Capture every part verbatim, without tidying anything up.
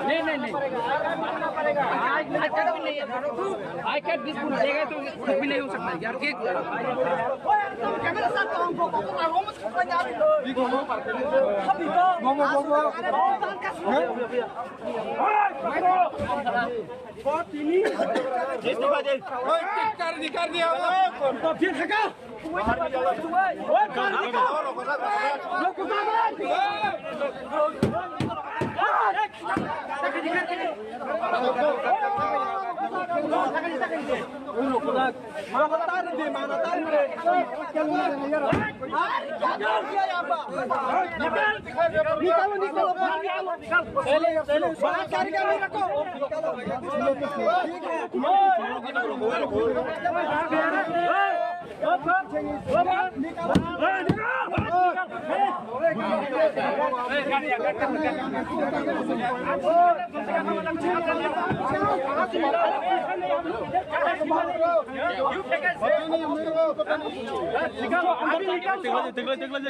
नहीं, नहीं, नहीं। आज, आज तक भी नहीं है। आज तक बिल्कुल देगा तो कुछ भी नहीं हो सकता यार।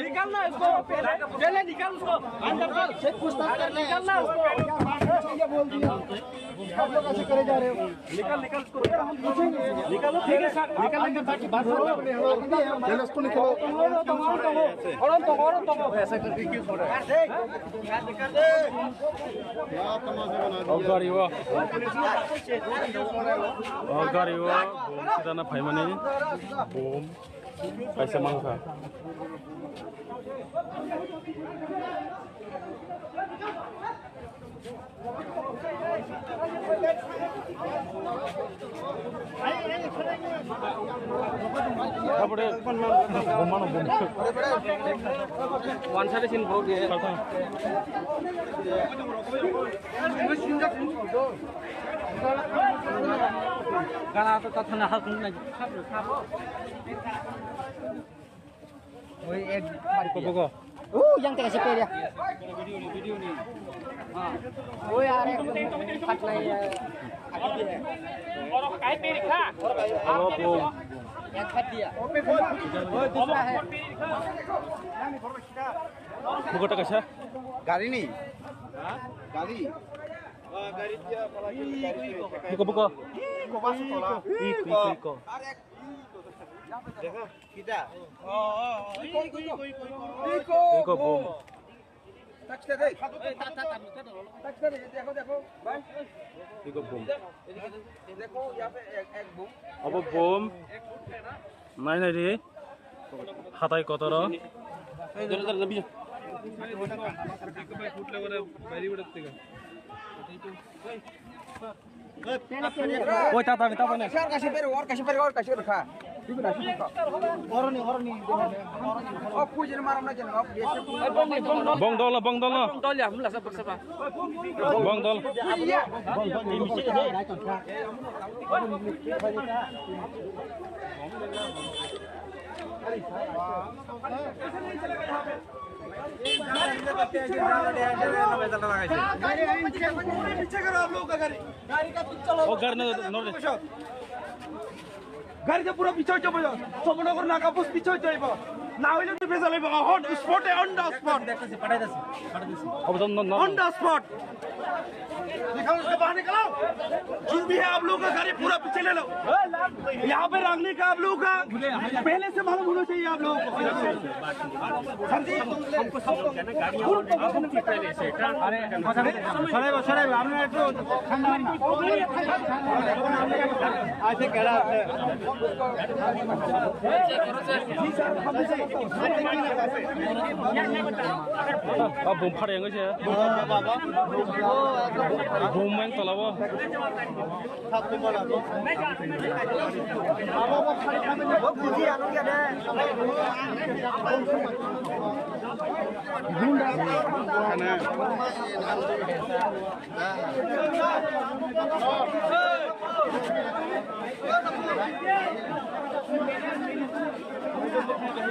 निकाल ना इसको, पहले निकाल उसको, अंदर से पूछताछ करना है, निकाल ना उसको। ये बोल दिया। आप लोग ऐसे करे जा रहे हो। निकाल, निकाल इसको। निकालो, ठीक है सर। निकाल, अंदर जाके बात करो। चलो, इसको निकालो। ऐसा करके क्यों छोड़ा है? Oh, gari wo. Oh, gari wo. Bom sitana phaimani. Bom. Kaisa mangkha. Tabore bomano bom. One side sin bro ye. Gana to tathana hakung na. Oi ek bari ko bogo. Uh, yang tengah sepeda. Oi, are ek khat nai. Oro kai peri kha. Oro bo. Ek khat dia. Oi, dusra hai. Buka taka sa? Gari ni. Gari. Buka, buka. Iko, iko, iko. Kita. Iko, iko, iko. Iko, bom. Taxi deh. Taxi deh, dekho, dekho. Bhai. Iko, bom. Dekho, yahan pe ek, ek bom. Abo bom. Nai, nai re. Hatai kotoro. Oi, tata, tata, ne. Kasi pero, or kasi pero, or kasi kha. Oroni, oroni. Oh, kuj ni maram na jen, oh, yes. Bong dolo, bong dolo. Bong dol ya, mula sa, sa. Bong dol. O gari na, no, no. गाड़ी से पूरा पीछे हो जाओ, सोमनगर नाका पोस्ट पीछे हो जाइबो। না হইলে তো ভেজাল হইব। On spot A, on the spot। অবদান ন-, ন-, On the spot। निकालो उसको बाहर, निकालो। जो भी है आप लोगों का गाड़ी पूरा पीछे ले लो। यहाँ पे रखने का आप लोगों का पहले से मालूम होना चाहिए आप लोगों को। सर जी, আরে, সরাইব, সরাইব, আপনারা একটু ঠান্ডা হন না। আছে, কেডা আছে? O bum phar yang se. Bum yang tola bo.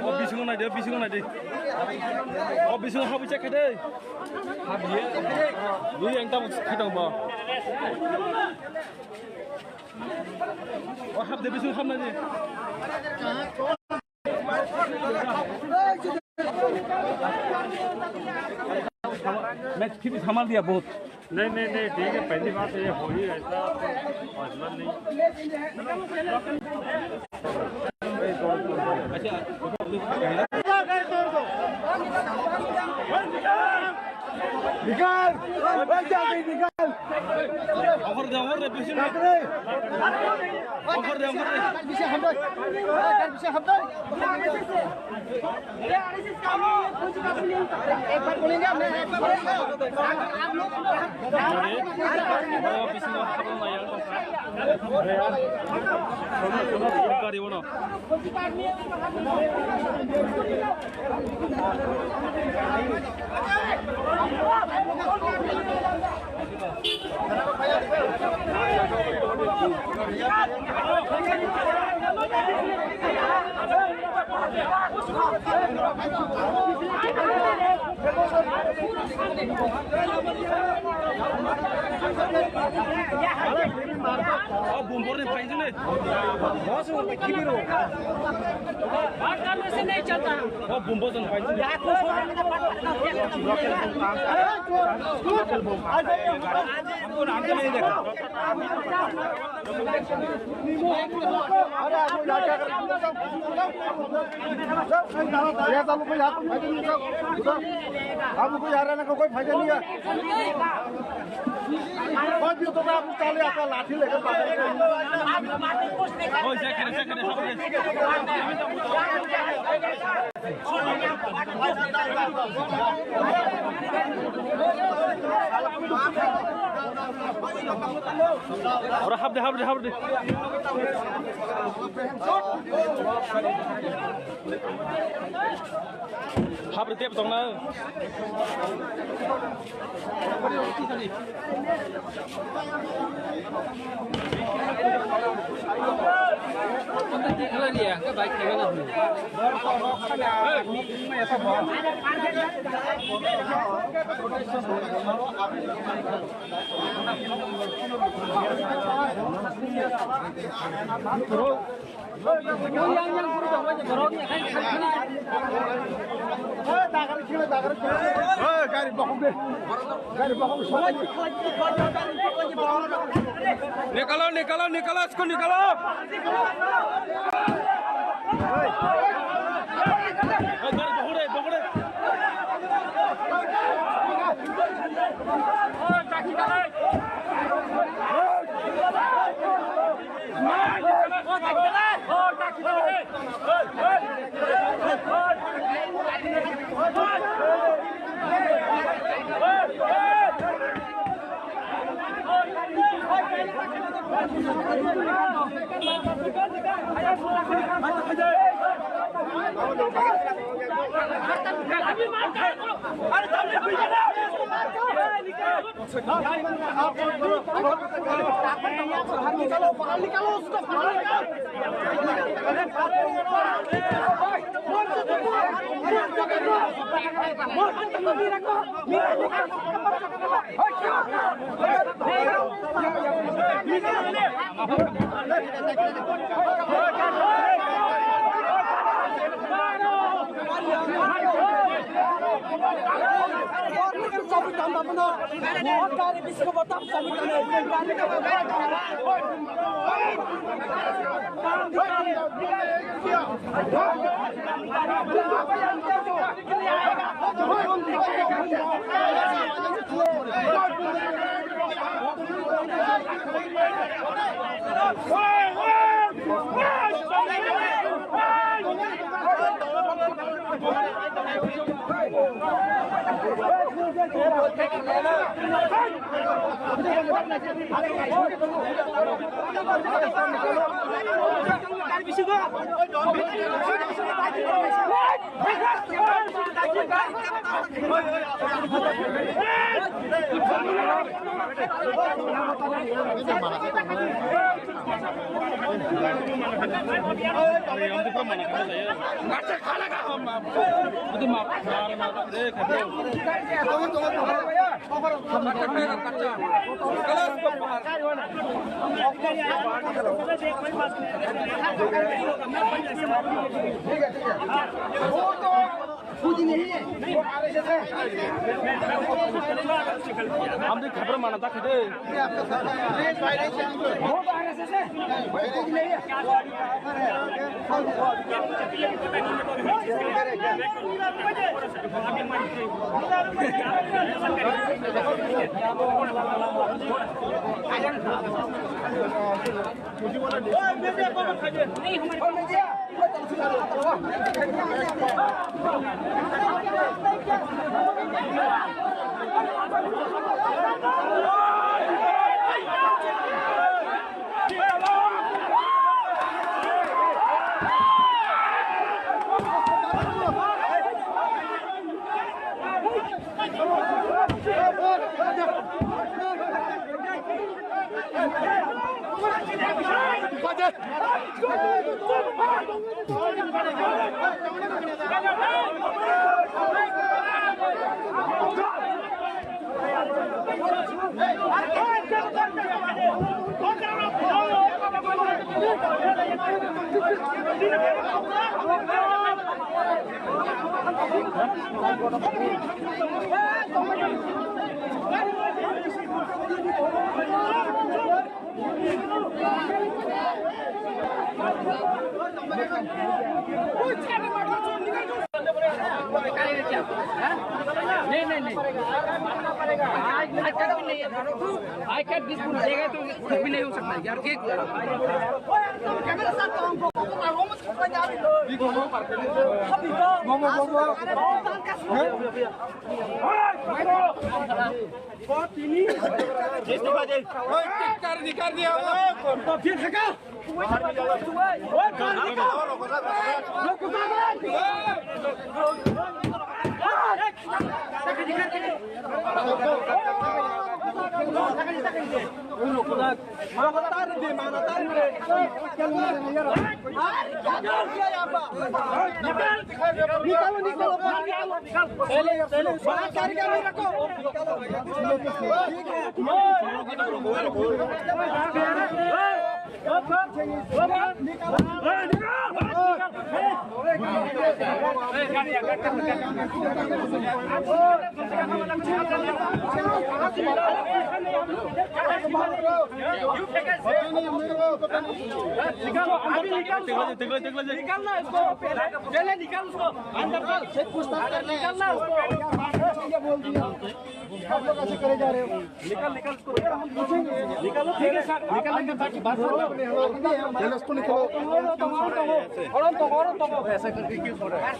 O bisingo nai de, bisingo nai de. O bisingo habwi chekha de. Habwi. Ni yang tam khaitong bo. O hab de bisingo hab nai de. मैं फिर भी संभाल दिया बहुत। नहीं, नहीं, नहीं, ठीक है, पहली बात तो ये हो ही ऐसा, तो हौसला नहीं। निकाल, निकाल, निकाल। Offer de, offer de, bisingo. Offer de, offer de. एक बार बोलेंगे, मैं एक बार बोलेंगे। O bumborni phainjini. Boss, wo bai khibiro. बात करने से नहीं चलता। O bumbo jon phainjini. अरे, आप लोग यहाँ क्या कर रहे हो? यार, आप लोग को यहाँ, आप लोग को यहाँ रहने का कोई फायदा नहीं है। कोई भी तो, आप लोग चाले आता लाठी लेकर भाग रहे हैं। Ora hapde, hapde, hapde. Hapde tep tongna. Gari bokhok de. Gari bokhok. Nikalo, nikalo, nikalo, isko nikalo. Gari bokhok de, bokhok de. हम तो खबर माना था खदे। नहीं, नहीं, नहीं। आज, आज तक भी नहीं है। आज तक भी देगा तो कुछ भी नहीं हो सकता यार। निकालो, निकालो, बाहर निकालो। पहले, पहले उसको बाहर निकाल के रखो। निकाल, अभी निकाल उसको। निकालना है उसको। पहले निकाल उसको। अंदर से पूछताछ करना है उसको। बोल दिया। आप लोग ऐसे करे जा रहे हो। निकाल, निकाल उसको। निकालो, ठीक है सर। निकाल, अंदर बाकी बात करो। पहले उसको निकालो। ऐसा करके क्यों छोड़ रहे हैं?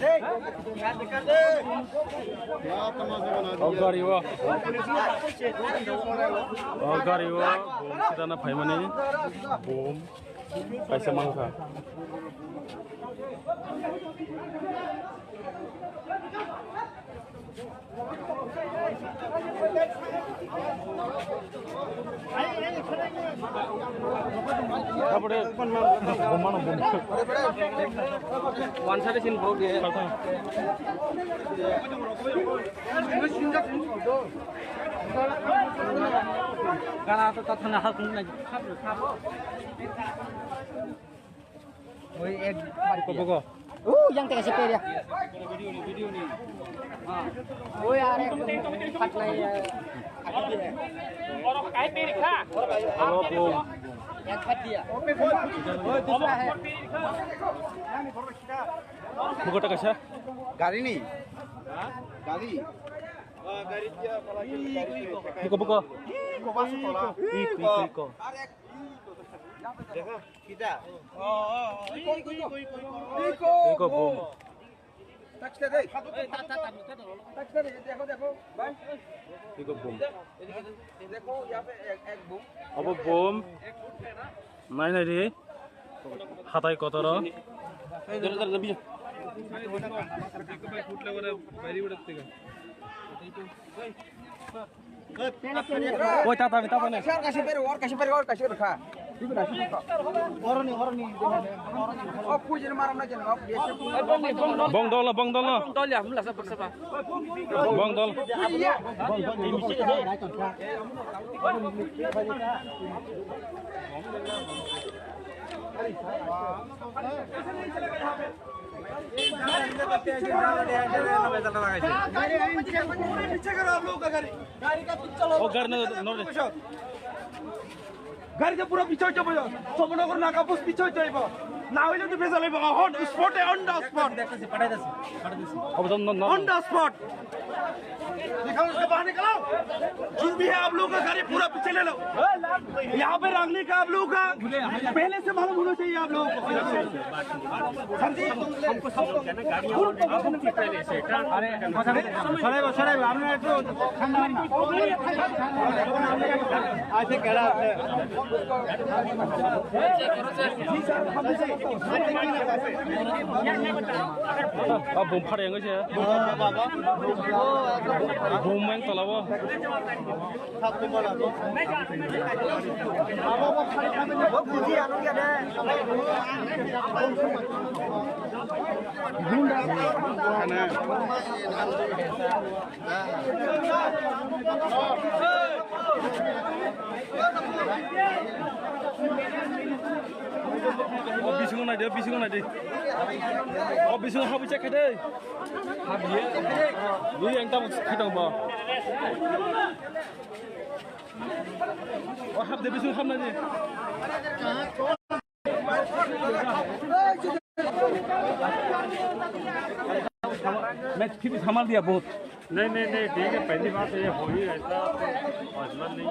Oh, gari o. Oh, gari o. Bom sida na phaimani. Bom. Kaisa mangkha. Tabore, bomano bom. One side sin bro ge. Gana to tathana hakun na. Oi ek. Ko bogo. Oh, yang tengah sepeda. Oh, yaar, ek phat nahi hai. Ek phat diya. Oh, dusra hai. Buka taka sa? Gari ni. Gari. Buka, buka. Iko, iko, iko. Kita. Iko, boom. Taksa deh. Taksa deh, dekho, dekho, bhai. Iko, boom. Dekho, yahan pe ek, ek boom. Abo boom. Nai, nai, di. Hatai kotoro. Oi, tata, tata, ne. Or kaisa beri, or kaisa beri, or kaisa beri kha. Oroni, oroni. Oh, kuji ni maram na jen, oh, biasa. Bong dol, bong dol. Bong dol ya, mula sa, sa, sa. Bong dol. Oh, gari na, no, no. Gari ke pura pichhe hoite hobo. Somonogor naka post pichhe hoite hobo. Na hoile to bejal hoibo. On spot, on the spot. Obo to no, no. On the spot. दिखाओ उसका बाहर निकालो। जो भी है आप लोगों का गाड़ी पूरा पीछे ले लो। यहाँ पे रखने का आप लोगों का पहले से मालूम होना चाहिए आप लोगों को। सर जी, हमको सब लोग। अरे, সরাইব, সরাইব, আপনারা একটু ঠান্ডা হন না। আচ্ছা, কেডা আছে? Oh, boom phari yang se. Boom yang tola bo. Oh, bisingo nai de, bisingo nai de. Oh, bisingo habwi chak khe de. Habwi. Ni yang tam khitang ba. Oh, hab de, bisingo hab nai de. मैं फिर भी संभाल दिया बहुत। नहीं, नहीं, नहीं, ठीक है, पहली बात तो ये हो ही ऐसा फैसला नहीं।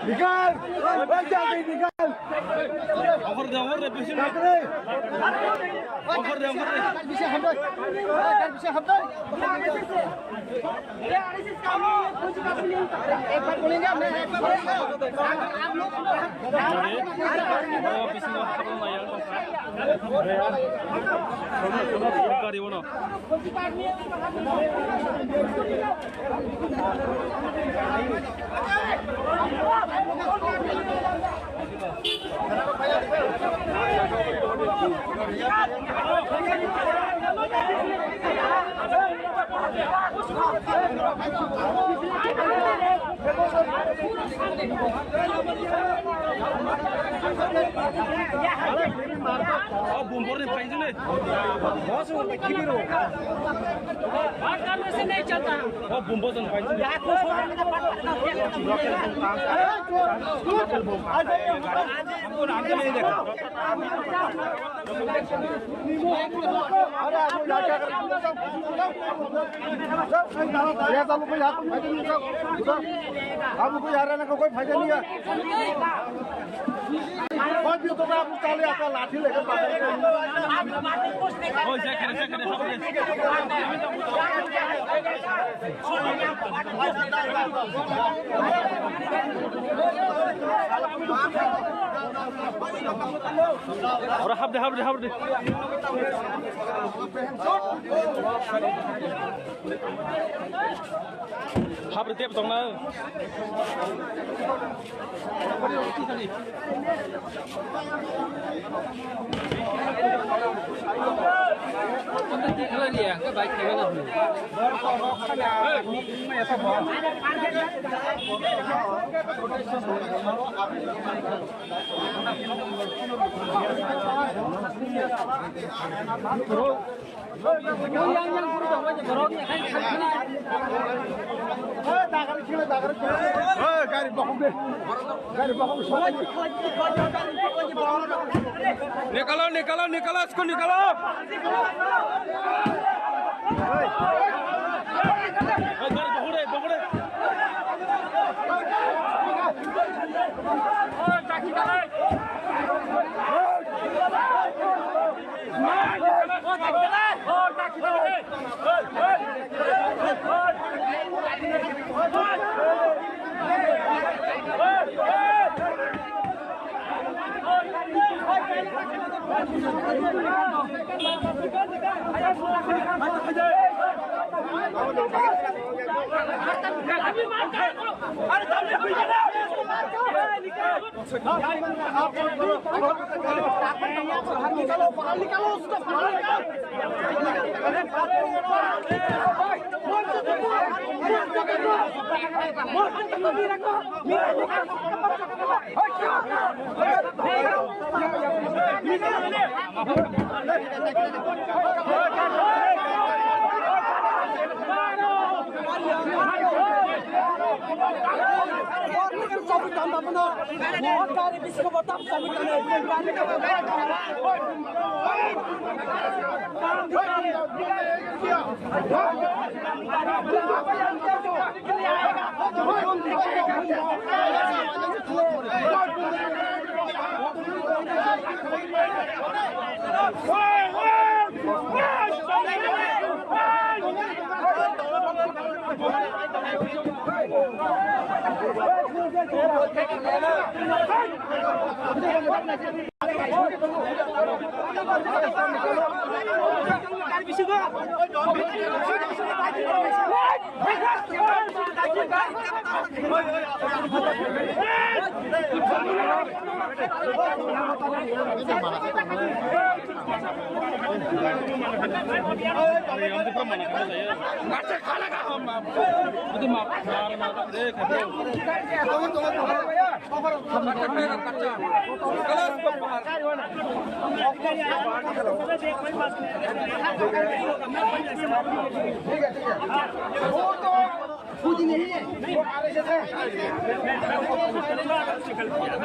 निकाल, निकाल। Offer de, offer de, bisingo. Offer de, offer de. एक बार बोलेंगे, मैं एक बार बोलेंगे। अगर आप लोग, Oh, bumborni painjini. Boss, वो किधर हो? बात करने से नहीं चलता। Oh, bumbo jon painjini. ये सब कोई हाथ में फायदा नहीं है। उधर। हम लोग को यहाँ रहने का कोई फायदा नहीं है। कोई भी तो मैं आपको चाले आता लाठी लेकर भागेंगे। Ora hap de, hap de, hap de. Hapri tep tongna. Gari bokhok de. Gari bokhok. Nikalo, nikalo, nikalo, isko nikalo. Gari bokhok de, bokhok de.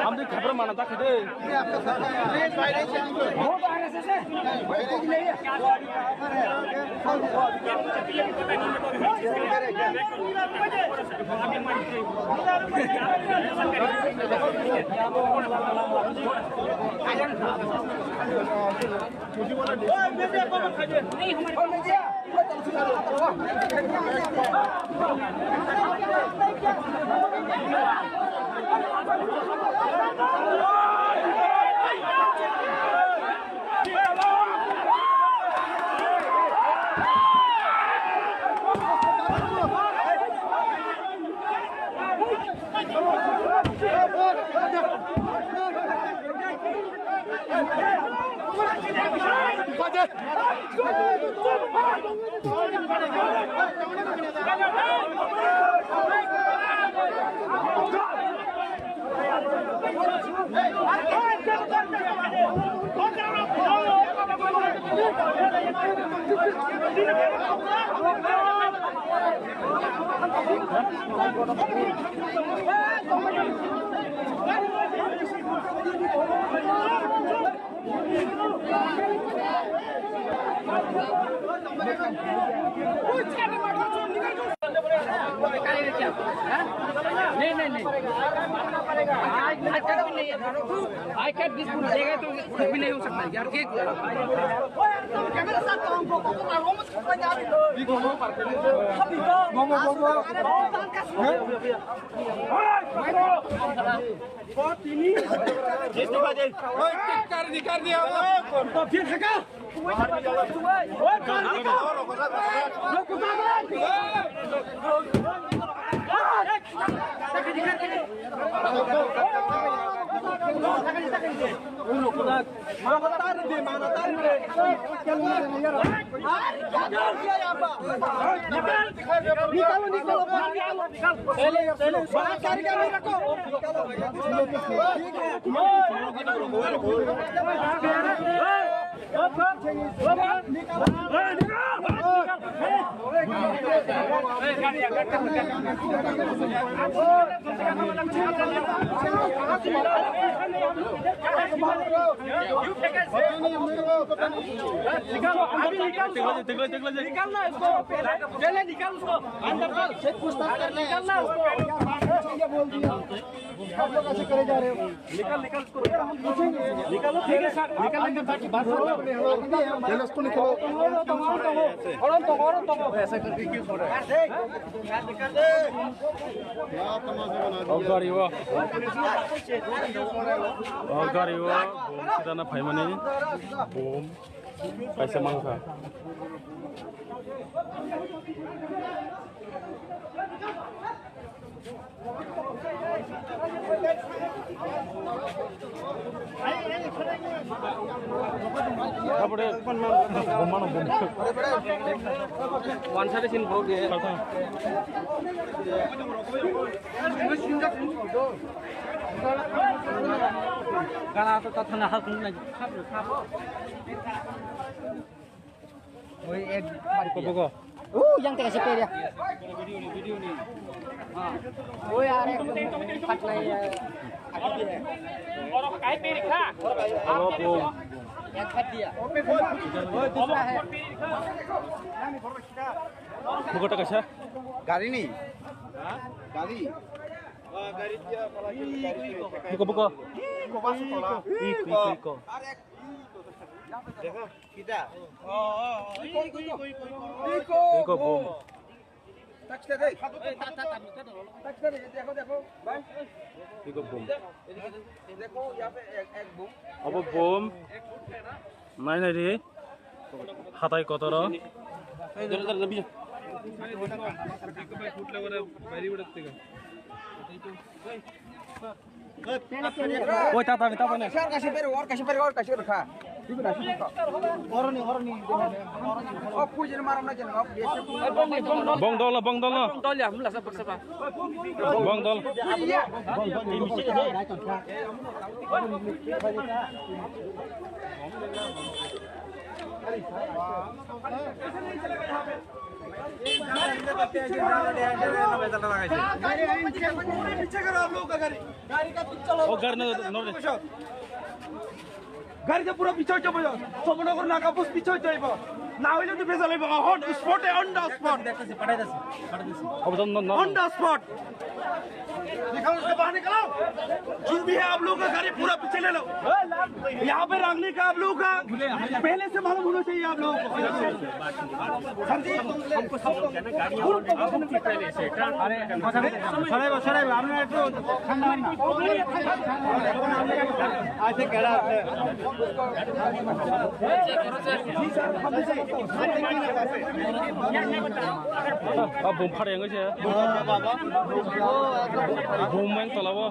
हम देख खबर माना था खदे। नहीं, नहीं, नहीं। आज, आज का दिन नहीं है। आज का दिन देगा तो कुछ भी नहीं हो सकता यार। निकालो, निकालो, बाहर निकालो। पहले, पहले बाहर गाड़ी का नहीं रखो। निकालो, अभी निकाल उसको। निकालना है उसको। पहले निकाल उसको। अंदर कर। पूछताछ करना है। निकालना है उसको। ये बोल दिया। आप लोग ऐसे करे जा रहे हो। निकाल, निकाल उसको। हम पूछेंगे। निकालो, ठीक है सर। निकाल, निकाल, बाकी बात करो। चलो, उसको निकालो। ऐसा करके क्यों छोड़ा है? क्या तमाशा बना दिया? Oh, gari o. Oh, gari o. Bom sidana phaimani. Bom. Kaisa mangkha. Tapore bomano bom. One side sin bro ge. Gana to tathana hakung na. Oi, ek bar kiya. Buko, buko. Oh, yang tengah seper ya. Oh, yaar, ek fat nahi hai. Aage bhi hai. Ek fat diya. Oh, dusra hai. Buko taka sa? Gari ni. Gari. Buko, buko. Iko, iko, iko. Dekho. Kita. Iko, iko, iko, iko. Iko bom. Taxi de. Taxi de, dekho, dekho, bhai. Iko bom. Dekho, yahan pe ek, ek bom. Abo bom. Nai, nai, re. Hatai kotoro. Oi, tata ni, tata ni. Sir, kasi pero, or kasi pero, or kasi pero kha. Oroni, oroni. Oh, kuji maram na jen, oh, dia. Bong dol, bong dol. Bong dol ya, mula sa paksa ba. Bong dol. O gari no, no, no. গাড়িতে পুরো পিছাই যাবো। সমনগর নাকা পোস্ট পিছাই যাইব। না হইলে তো ভেজাল হইব। On spot, on the spot। দেখতেছি, পাঠাই দিছি, পাঠাই দিছি। অবদান, না, না। On the spot। निकालो उसको बाहर निकालो। जो भी है आप लोगों का गाड़ी पूरा पीछे ले लो। यहाँ पे रखने का आप लोगों का पहले से मालूम होना चाहिए आप लोगों को। सर जी, हमको सब लोग गाड़ी और अरे, সরাইব, সরাইব, আপনারা একটু ঠান্ডা হন না। আচ্ছা, কেডা আছে? Ah, bom phare yang se. Bom yang tola bo.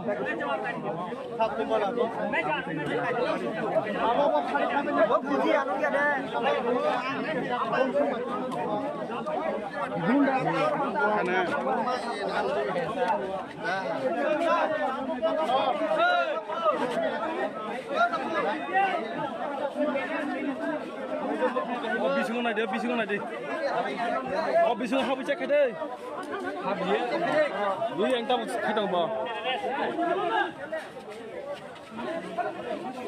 O bisingo naidi, o bisingo naidi. O bisingo habwi chekha de. Habwi. Bui ang tabuk khaitong bo.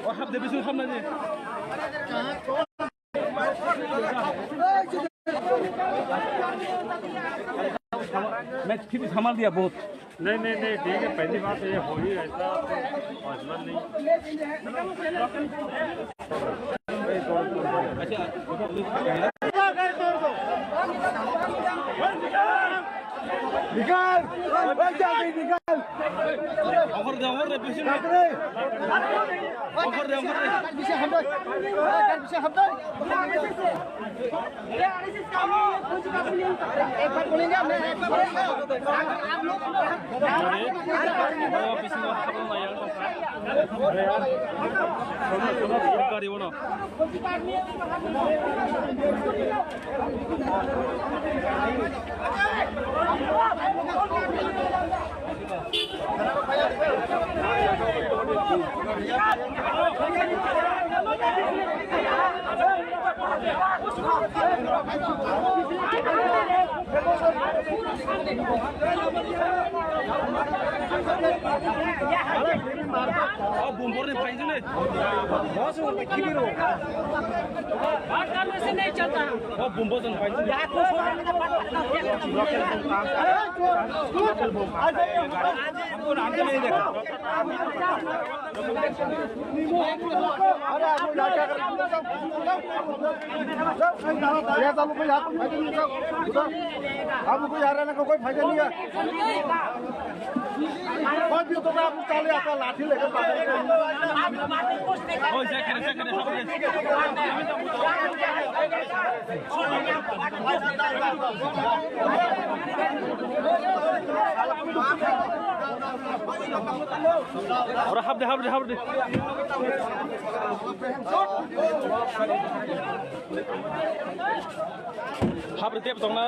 O habde bisingo habnai de. मैं फिर संभाल दिया बहुत। नहीं, नहीं, नहीं, ठीक है, पहली बात तो ये हो ही ऐसा पॉसिबल नहीं। निकाल, निकाल। Ongkhor de, ongkhor de, bisi. Ongkhor de, ongkhor de. Bisi hambai. Bisi hambai. Ek bar bolenga, main ek bar bolenga. Agar aap log, agar aap log, agar aap log. Gari bono. Oh, bumborni painjini. Boss, Oi, je khere, je khere, je khere. Ora hapde, hapde, hapde. Hapde tep tongna.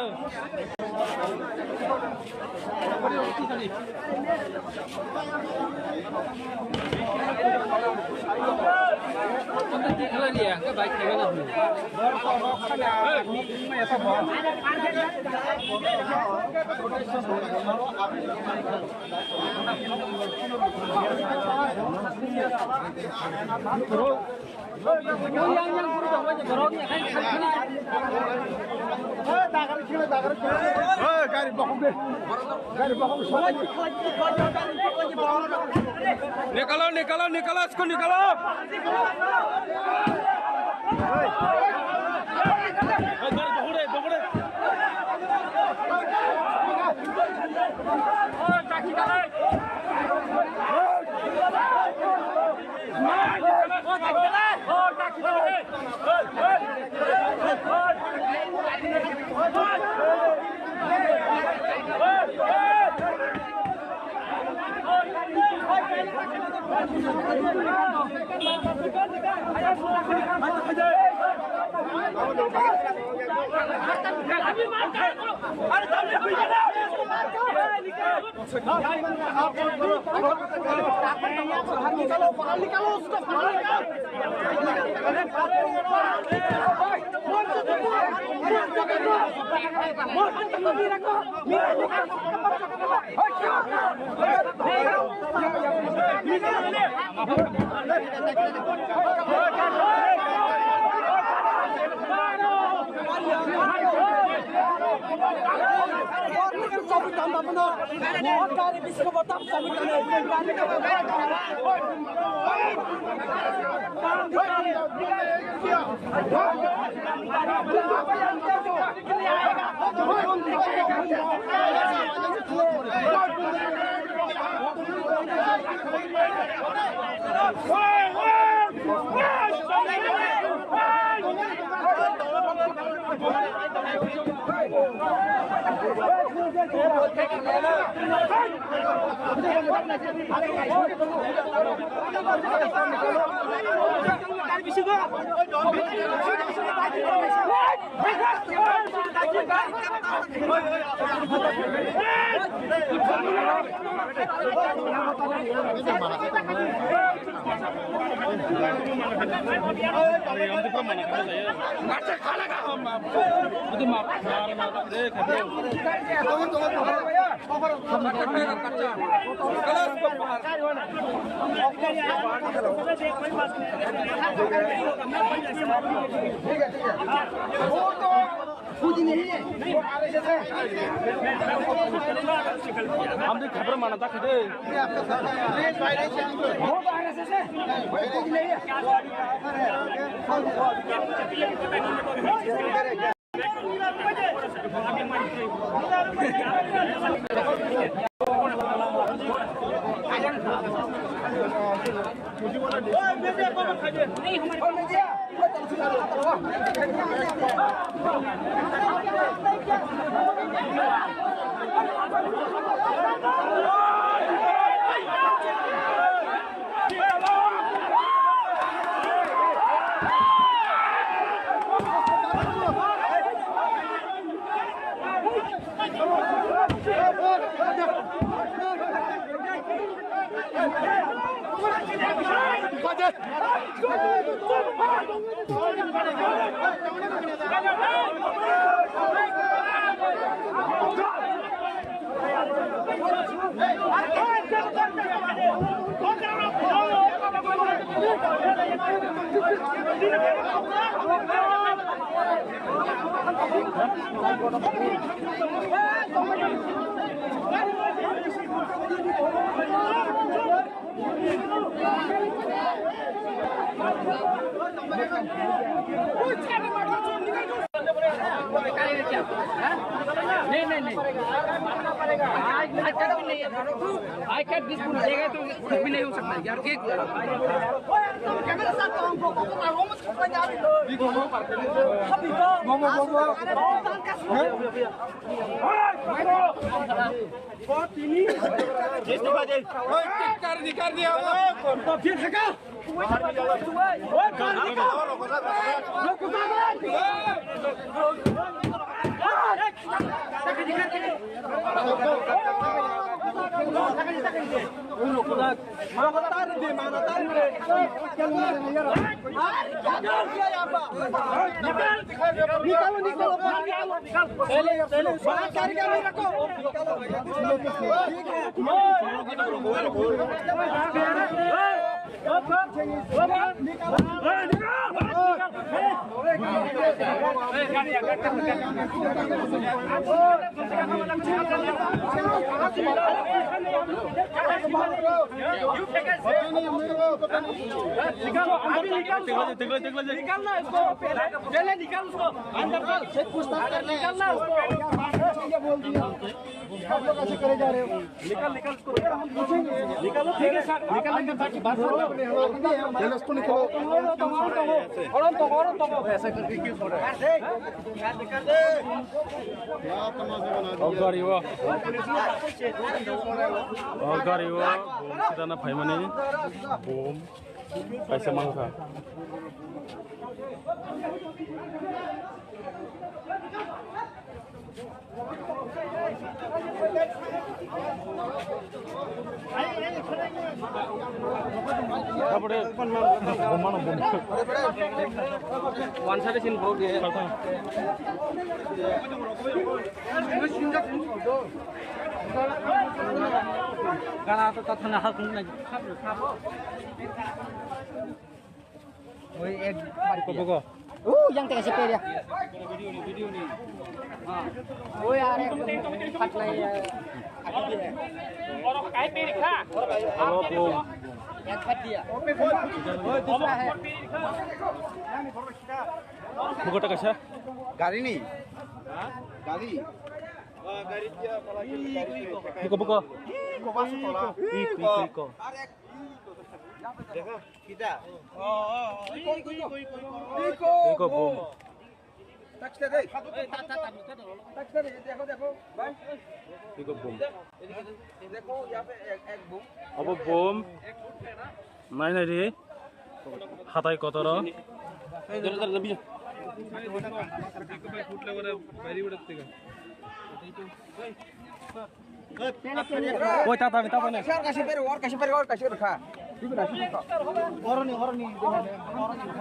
Gari bokhok de. Gari bokhok. Nikalo, nikalo, nikalo, isko nikalo. Hamdi khapra mana ta khade. नहीं, नहीं, नहीं। आज, आज का दिन नहीं है। आज का दिन पूरा देगा तो कुछ भी नहीं हो सकता यार, क्या? निकालो, निकालो, बाहर निकालो। पहले, पहले बाहर गाड़ी का मेरे को। निकाल ना इसको, पहले निकाल उसको, अंदर कर। पूछताछ करना है निकाल ना उसको। बोल दिया। निकाल, निकाल इसको। निकालो, ठीक है सर, निकाल लेंगे, बाकी बात सुनो। चलो, इसको निकालो। ऐसा करके क्यों छोड़ रहे हैं? Oh, gari o. Oh, gari o. Bom sitana phaimani. Bom. Kaisa mangkha. One side sin bro dia. Gana to tathana hakung na. Oi, ek bar kiya. Buko, buko. Oh, yang tengah sepe dia. Oh, yaar, ek phat nahi hai. Ek phat diya. Oi, dusra hai. Buko taka sa? Gari ni. Gari. Buko, buko. Iko, iko, iko. Kita. Iko, iko, iko, iko. Iko, bom. Taxi deh. Taxi deh, dekho, dekho, bhai. Iko, bom. Dekho, yahan pe ek, ek bom. Abo bom. Nai, nai, re. Hatai kotoro. Oi, tata, tata, tata. Or kaisa peri, or kaisa peri, or kaisa peri kha. Oroni, oroni.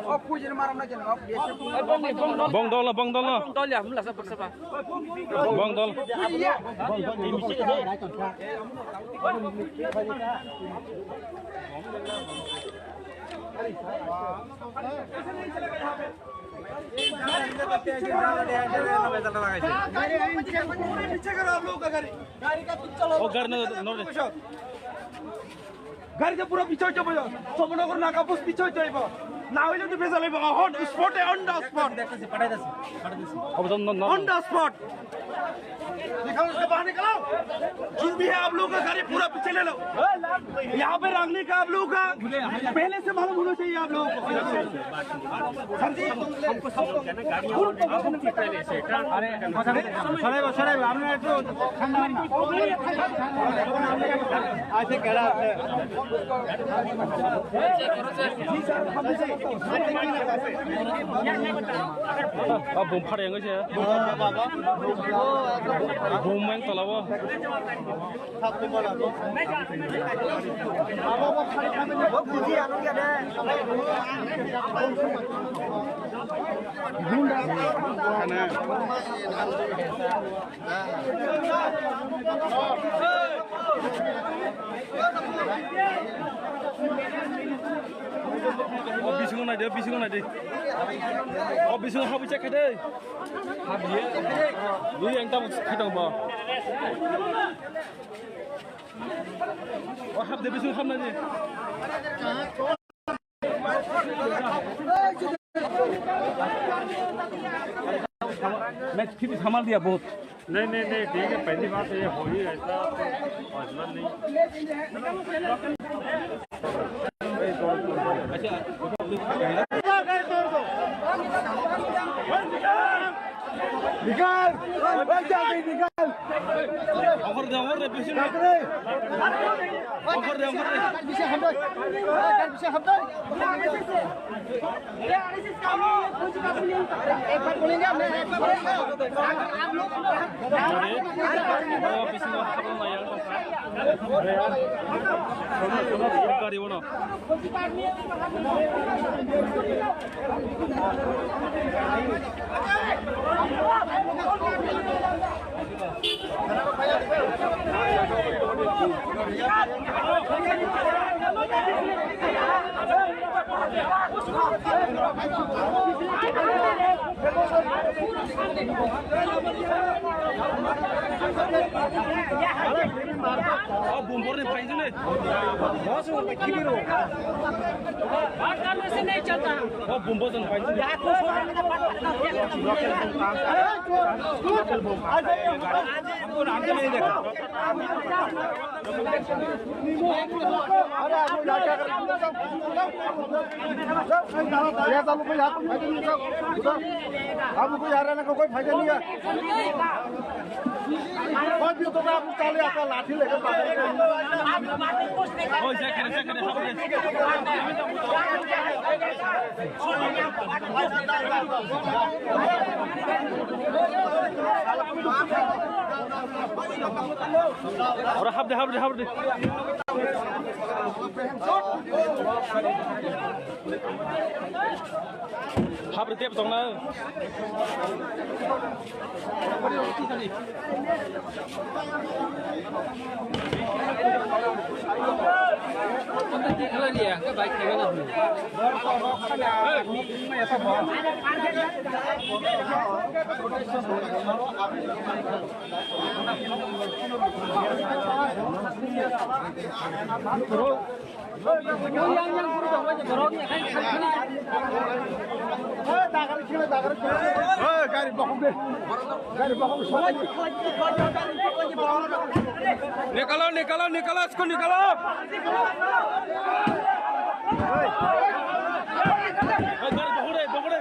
O, pujir maram na jeno. Bong dol, bong dol. Bong dol ya, mula sa paksa ba. Bong dol. O gari na, no, no. Gari de pura pichoi choi boyo. Somanagar naga post pichoi choi bo. না হইলে তো ভেজাল হইব। হট স্পটে, on the spot. অবিচন্দ্র, না। On the spot. निकालो, उसको बाहर निकालो। जो भी है आप लोगों का गाड़ी पूरा पीछे ले लो। यहाँ पे रखने का आप लोगों का पहले से मालूम होना चाहिए आप लोगों को। सर जी, আরে, সরাইব, সরাইব, আপনারা একটু ঠান্ডা হন না। আছে, কেডা আছে? O bum phar yang se. Bum yang tola bo. O bisingo nai de, bisingo nai de. O bisingo habwi chekha de. Habwi. Ni yang tam khaitong bo. O hab de bisingo hab nai de. मैं फिर भी संभाल दिया बहुत। नहीं, नहीं, नहीं, ठीक है, पहली बात तो ये हो ही ऐसा, तो हौसला नहीं। निकाल, भाग जा, निकाल। Offer de, offer de, bisingo. Offer de, offer de. पीछे हट, पीछे हट। एक बार बोलेंगे, मैं एक बार बोलेंगे। अगर आप लोग O bumborni phainjini. Boss, wo ta kibiro. बात करने से नहीं चलता। O bumbo jon phainjini. अरे, आप लोग क्या कर रहे हो? ये सब कोई हाथ में नहीं है। उधर, उधर। आप लोग को यहाँ रहने का कोई फायदा नहीं है। कोई भी होता है, आप लोग चाले आता, लाठी लेकर भागेंगे। Ora hap de, hap de, hap de. Hap de tep tong na. Gari bokhok de. Gari bokhok. Nikalo, nikalo, nikalo, isko nikalo. Gari bokhok de, bokhok de.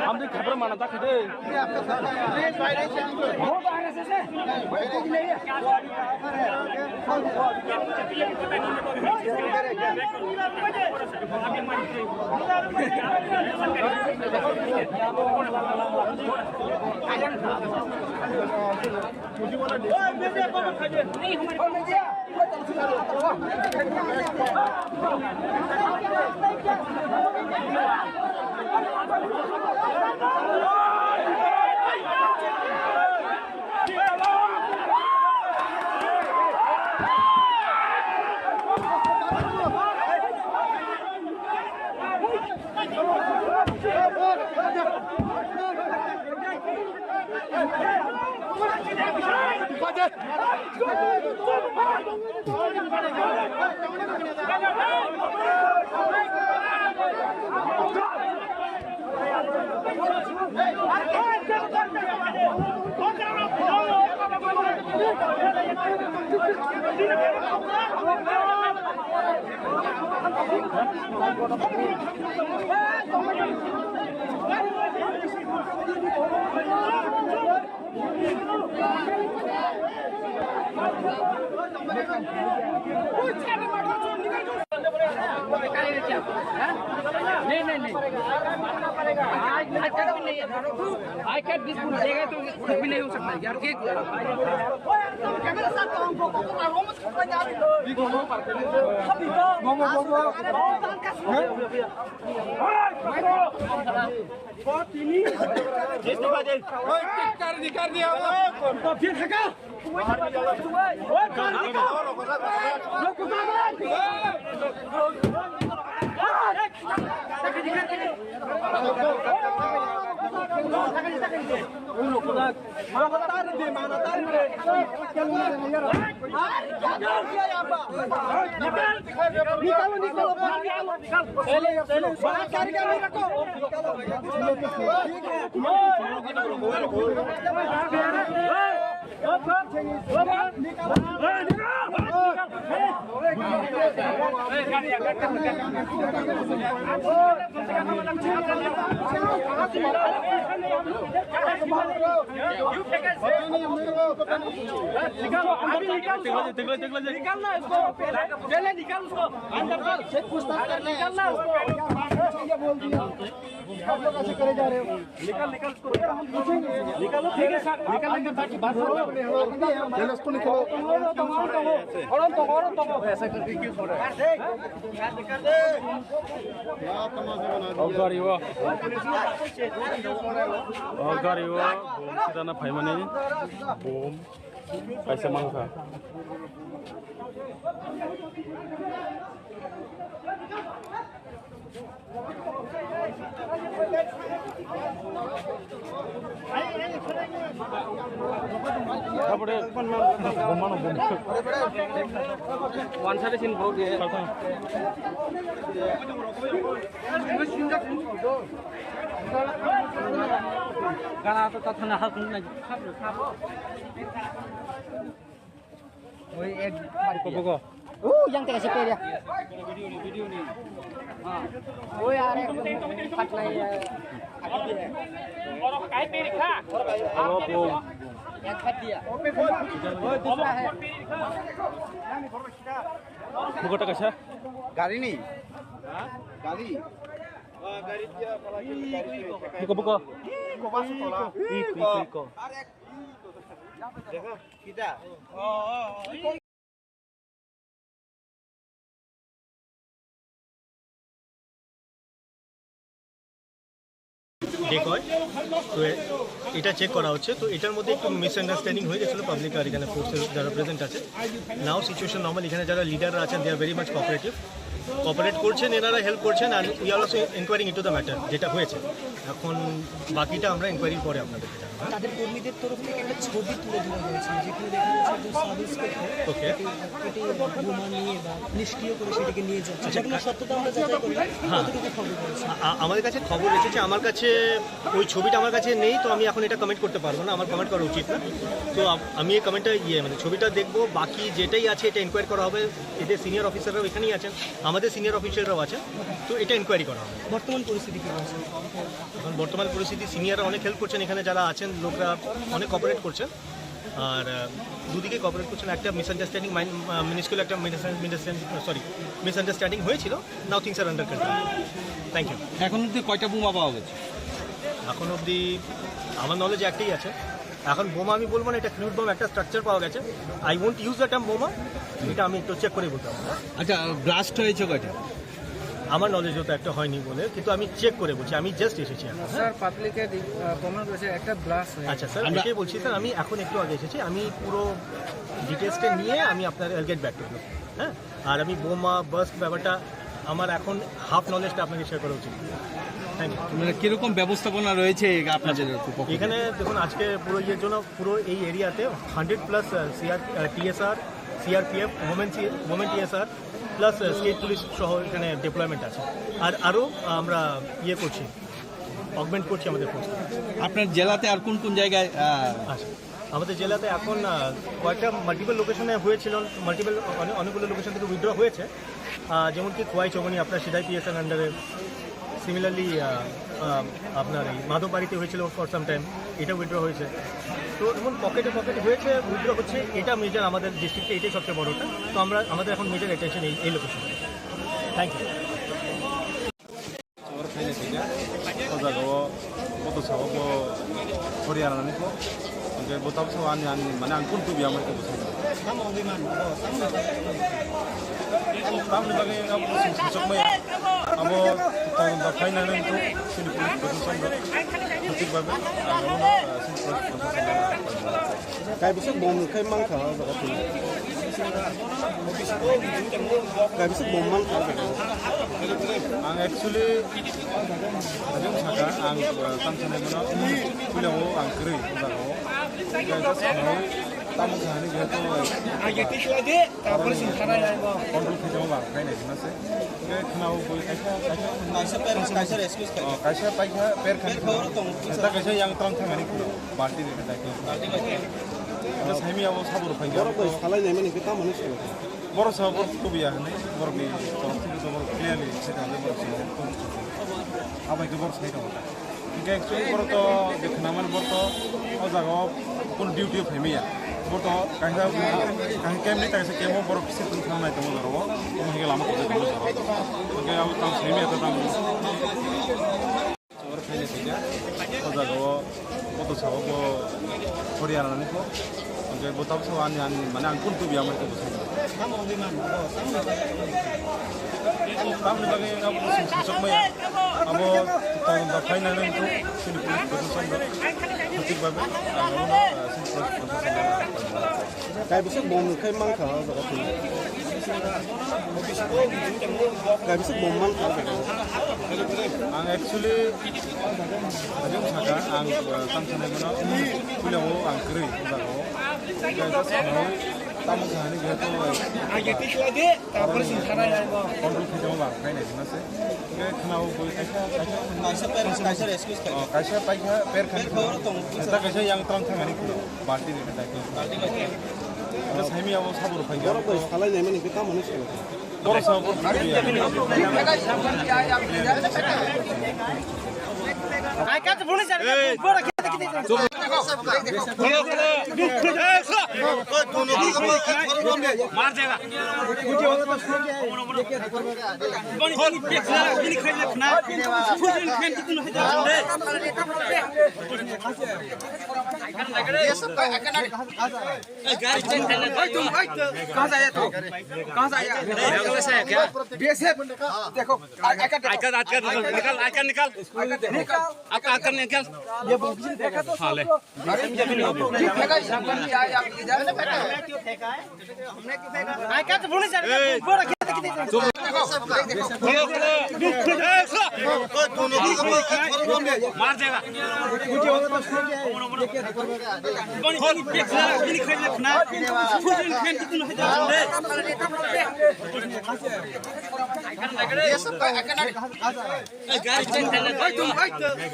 हम तो खबर माना था खदे। नहीं, नहीं, नहीं। आज, आज तक भी नहीं है। आज तक भी नहीं है। कुछ भी नहीं हो सकता है यार, क्या? निकालो, निकालो, बाहर निकालो। बलात्कारी का मेरे को। निकाल ना इसको, पहले निकाल उसको, अंदर कर। पूछताछ करना है इसको। आप लोग ऐसे करे जा रहे हो। निकाल, निकाल इसको। निकालो, ठीक है सर, निकाल लेंगे, बाकी बात करो। पहले इसको निकालो। O gari o. O gari o. Bom sitana phaimani. Bom. Kaisa mankha. Tabore, bomano bom. One side sin bro de. Gana to tathana hakun na. Oi ek. Ko ko. वो यहाँ कैसे पेड़ है? वो यार, एक फट नहीं है। एक फट दिया। वो दूसरा है। Buka taka sa? Gari ni? Gari? Buka, buka. Iko, iko, iko. Kita. Decoy। তো এ-, এটা চেক করা হচ্ছে। তো এটার মধ্যে একটু মিসআন্ডারস্ট্যান্ডিং হয়ে গেছিলো পাবলিক আর এখানে ফোর্সের যারা প্রেজেন্ট আছে। নাও সিচুয়েশন নর্মাল, এখানে যারা লিডাররা আছেন, they are very much cooperative, cooperate করছেন, এনারা হেল্প করছেন, and we are also inquiring into the matter, যেটা হয়েছে। এখন বাকিটা আমরা ইনকোয়ারির পরে আপনাদেরকে জানাবো। তাদের কর্মীদের তরফ থেকে একটা ছবি তুলে ধরা হয়েছে, যেখানে দেখা যাচ্ছে একজন সাব ইন্সপেক্টর ওকে। পেটে বোমা নিয়ে বা নিষ্ক্রিয় করে সেটাকে নিয়ে যাচ্ছে। আচ্ছা, ঘটনার সত্যতা আমরা যাচাই করলাম। হ্যাঁ। কতটুকু খবর রয়েছে? আ-, আ-, আমাদের কাছে খবর এসেছে, আমার কাছে ওই ছবিটা আমার কাছে নেই, তো আমি এখন এটা কমেন্ট করতে পারবো না, আমার কমেন্ট করা উচিত না। তো আ-, আমি এই কমেন্টটা, ইয়ে, মানে, ছবিটা দেখবো, বাকি যেটাই আছে এটা ইনকোয়ারি করা হবে। এদের সিনিয়র অফিসাররাও এখানেই আছেন, আমাদের সিনিয়র অফিসাররাও আছেন, তো এটা ইনকোয়ারি করা হবে। বর্তমান পরিস্থিতি কি রয়েছে? এখন বর্তমান পরিস্থিতি, সিনিয়ররা অনেক হেল্প করছেন, এখানে যারা আছেন লোকরা অনেক কোঅপারেট করছেন। আর, আহ, দুদিকে কোঅপারেট করছেন। একটা মিসআন্ডারস্ট্যান্ডিং, মাইন-, আহ, মিনিস্কুল একটা মিসআন্ডারস্ট্যান্ডিং, সরি, মিসআন্ডারস্ট্যান্ডিং হয়েছিল। Now things are under control. Thank you. এখন অবধি কয়টা বোমা পাওয়া গেছে? এখন অবধি আমার নলেজে একটাই আছে। এখন বোমা আমি বলবো না, এটা ক্রুড বম, একটা স্ট্রাকচার পাওয়া গেছে। I won't use the term বোমা, এটা আমি একটু চেক করে বলতে হবে। আচ্ছা, ব্লাস্ট হয়েছে কয়টা? আমার নলেজে তো একটা হয়নি বলে, কিন্তু আমি চেক করে বলছি, আমি জাস্ট এসেছি এখন, হ্যাঁ? স্যার, পাবলিকে দি-, আহ, কমেন্ট করেছে একটা ব্লাস্ট হয়েছে। আচ্ছা স্যার, আমরা এটাই বলছি স্যার, আমি এখন একটু আগে এসেছি, আমি পুরো ডিটেলসটা নিয়ে আমি আপনার গেট ব্যাক করবো, হ্যাঁ? আর আমি বোমা বার্স্ট ব্যাপারটা আমার এখন হাফ নলেজটা আপনাকে শেয়ার করা উচিত। Thank you. মানে কিরকম ব্যবস্থাপনা রয়েছে এই আপনাদের পক্ষ থেকে? এখানে দেখুন, আজকে পুরো ইয়ের জন্য পুরো এই এরিয়াতে hundred plus CR, TSR, CRPF, women C-, women TSR plus state police সহ এখানে ডিপ্লয়মেন্ট আছে। আর আরও আমরা ইয়ে করছি, অগমেন্ট করছি আমাদের ফোর্স। আপনার জেলাতে আর কোন কোন জায়গায়, আহ, আচ্ছা, আমাদের জেলাতে এখন, আহ, কয়েকটা মাল্টিপল লোকেশনে হয়েছিল, মাল্টিপল, অনেক, অনেকগুলো লোকেশন থেকে উইথড্র হয়েছে। আহ, যেমন কি খোয়াই চৌমনি আপনার সিদাই পিএসএন আন্ডারে, সিমিলারলি আপনার এই মাধববাড়িতে হয়েছিল ফর সাম টাইম, এটা উইথড্র হয়েছে। তো এমন পকেটে পকেটে হয়েছে, উইথড্র হচ্ছে, এটা মেজর আমাদের ডিস্ট্রিক্টে, এটাই সবচেয়ে বড়টা। তো আমরা, আমাদের এখন মেজর অ্যাটেনশন এই, এই লোকেশনে। Thank you. Chawar khaina sija, o jaga o koto sao bo Haryana ni kho. Hingke bo tabsa ani, ani, mane ang kun tubi amai khe bo sai. Tamni bagwi abo sum sumsok maya. Abo tong da khaina nang tu sini police protection rok. Hatik bagwi ang abo sini police protection rok. Kaibisa bom khai mankha o jaga twi. Kaibisa bom mankha o jaga. Ang actually ajang saka ang, uh, tang sanai mano puila o ang kwrwi o jaga o. Kaisa sanai tamo sanai jehetu. Age tikla de, tapore sing khana ya. Control khe jabo ba khai nai na se. Khe khna o boi kaisa, kaisa. Kaisa parents, kaisa rescue khai. Oh, kaisa paikha per khan. Per khoro tong. Kaisa, kaisa yang tong thangani khna. Balti ni kata. Balti ni. Ada sami abo sabur phai. Borok bai salai nai mani kita mani salai. Borok sa borok tubiya hani, borok ni borok thik to borok clearly se kale borok sa. Abai ke borok sai to. Hingke actually borok to je khna mani borok to o jaga o kun duty phai maya. Borok to kaisa, kaisa kem ni kaisa kem o borok se tun khna nai to borok o. Omo hingke lama ko to borok. Hingke abo tang sai maya to tang. Chawar khaina sija, o jaga o koto sao bo Haryana ni kho. Hingke bo tabsa ani, ani, mane ang kun tubi amai khe bo sai. Tamni bagwi abo sum sumsok maya. Abo tong da khaina nang tu sini police protection rok. Hatik bagwi ang abo sini police protection rok. Kaibisa bom khai mankha o jaga twi. Kaibisa bom mankha o jaga. Ang actually ajang saka ang, uh, tang sanai mano puila o ang kwrwi o jaga o. Kaisa sanai tamo sanai jehetu. Age tikla de, tapore sing khana ya. Control khe jabo ba khai nai na se. Hingke khna o boi kaisa, kaisa. Kaisa parents, kaisa rescue khai. Oh, kaisa paikha per khan. Per khoro tong. Kaisa, kaisa yang tong thangani khna. Balti ni kata. Balti ni kata. Saimi abo sabur phai. Borok bai salai nai mani khe tamo ni salai. Borok sa borok. Mar jayega. कहाँ से आया तू? कहाँ से आया? बीएसएफ। देखो, आइका, आइका निकाल, आइका निकाल। आपका आइका निकाल। ये बुक देखा तो साले। मार देगा।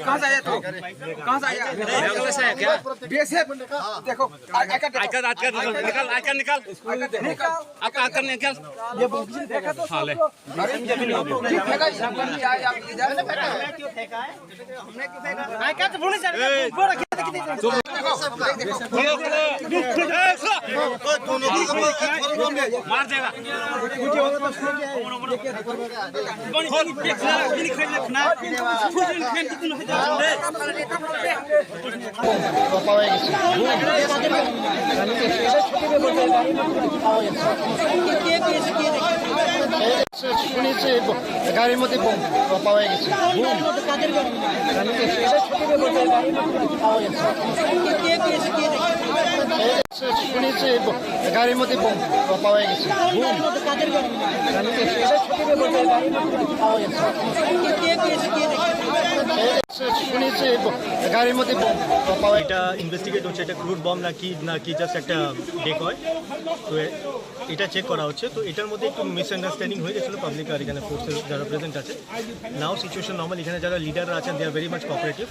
कहाँ से आया तू? कहाँ से आया? बीएसएफ। देखो, आइका, आइका निकाल, आइका निकाल। आपका आइका निकाल। ये बुक देखा तो साले। मार देगा। শুনেছি ব-, গাড়ির মধ্যে বোম পাওয়া গেছে। বোম? শুনেছি ব-, গাড়ির মধ্যে বোম পাওয়া গেছে। বোম? শুনেছি ব-, গাড়ির মধ্যে বোম পাওয়া এটা ইনভেস্টিগেট হচ্ছে, এটা ক্রুড বম নাকি, নাকি জাস্ট একটা ডেকয়। তো এ-, এটা চেক করা হচ্ছে। তো এটার মধ্যে একটু মিসআন্ডারস্ট্যান্ডিং হয়ে গেছিলো পাবলিক আর এখানে ফোর্সের যারা প্রেজেন্ট আছে। নাও সিচুয়েশন নর্মাল, এখানে যারা লিডাররা আছেন, they are very much cooperative,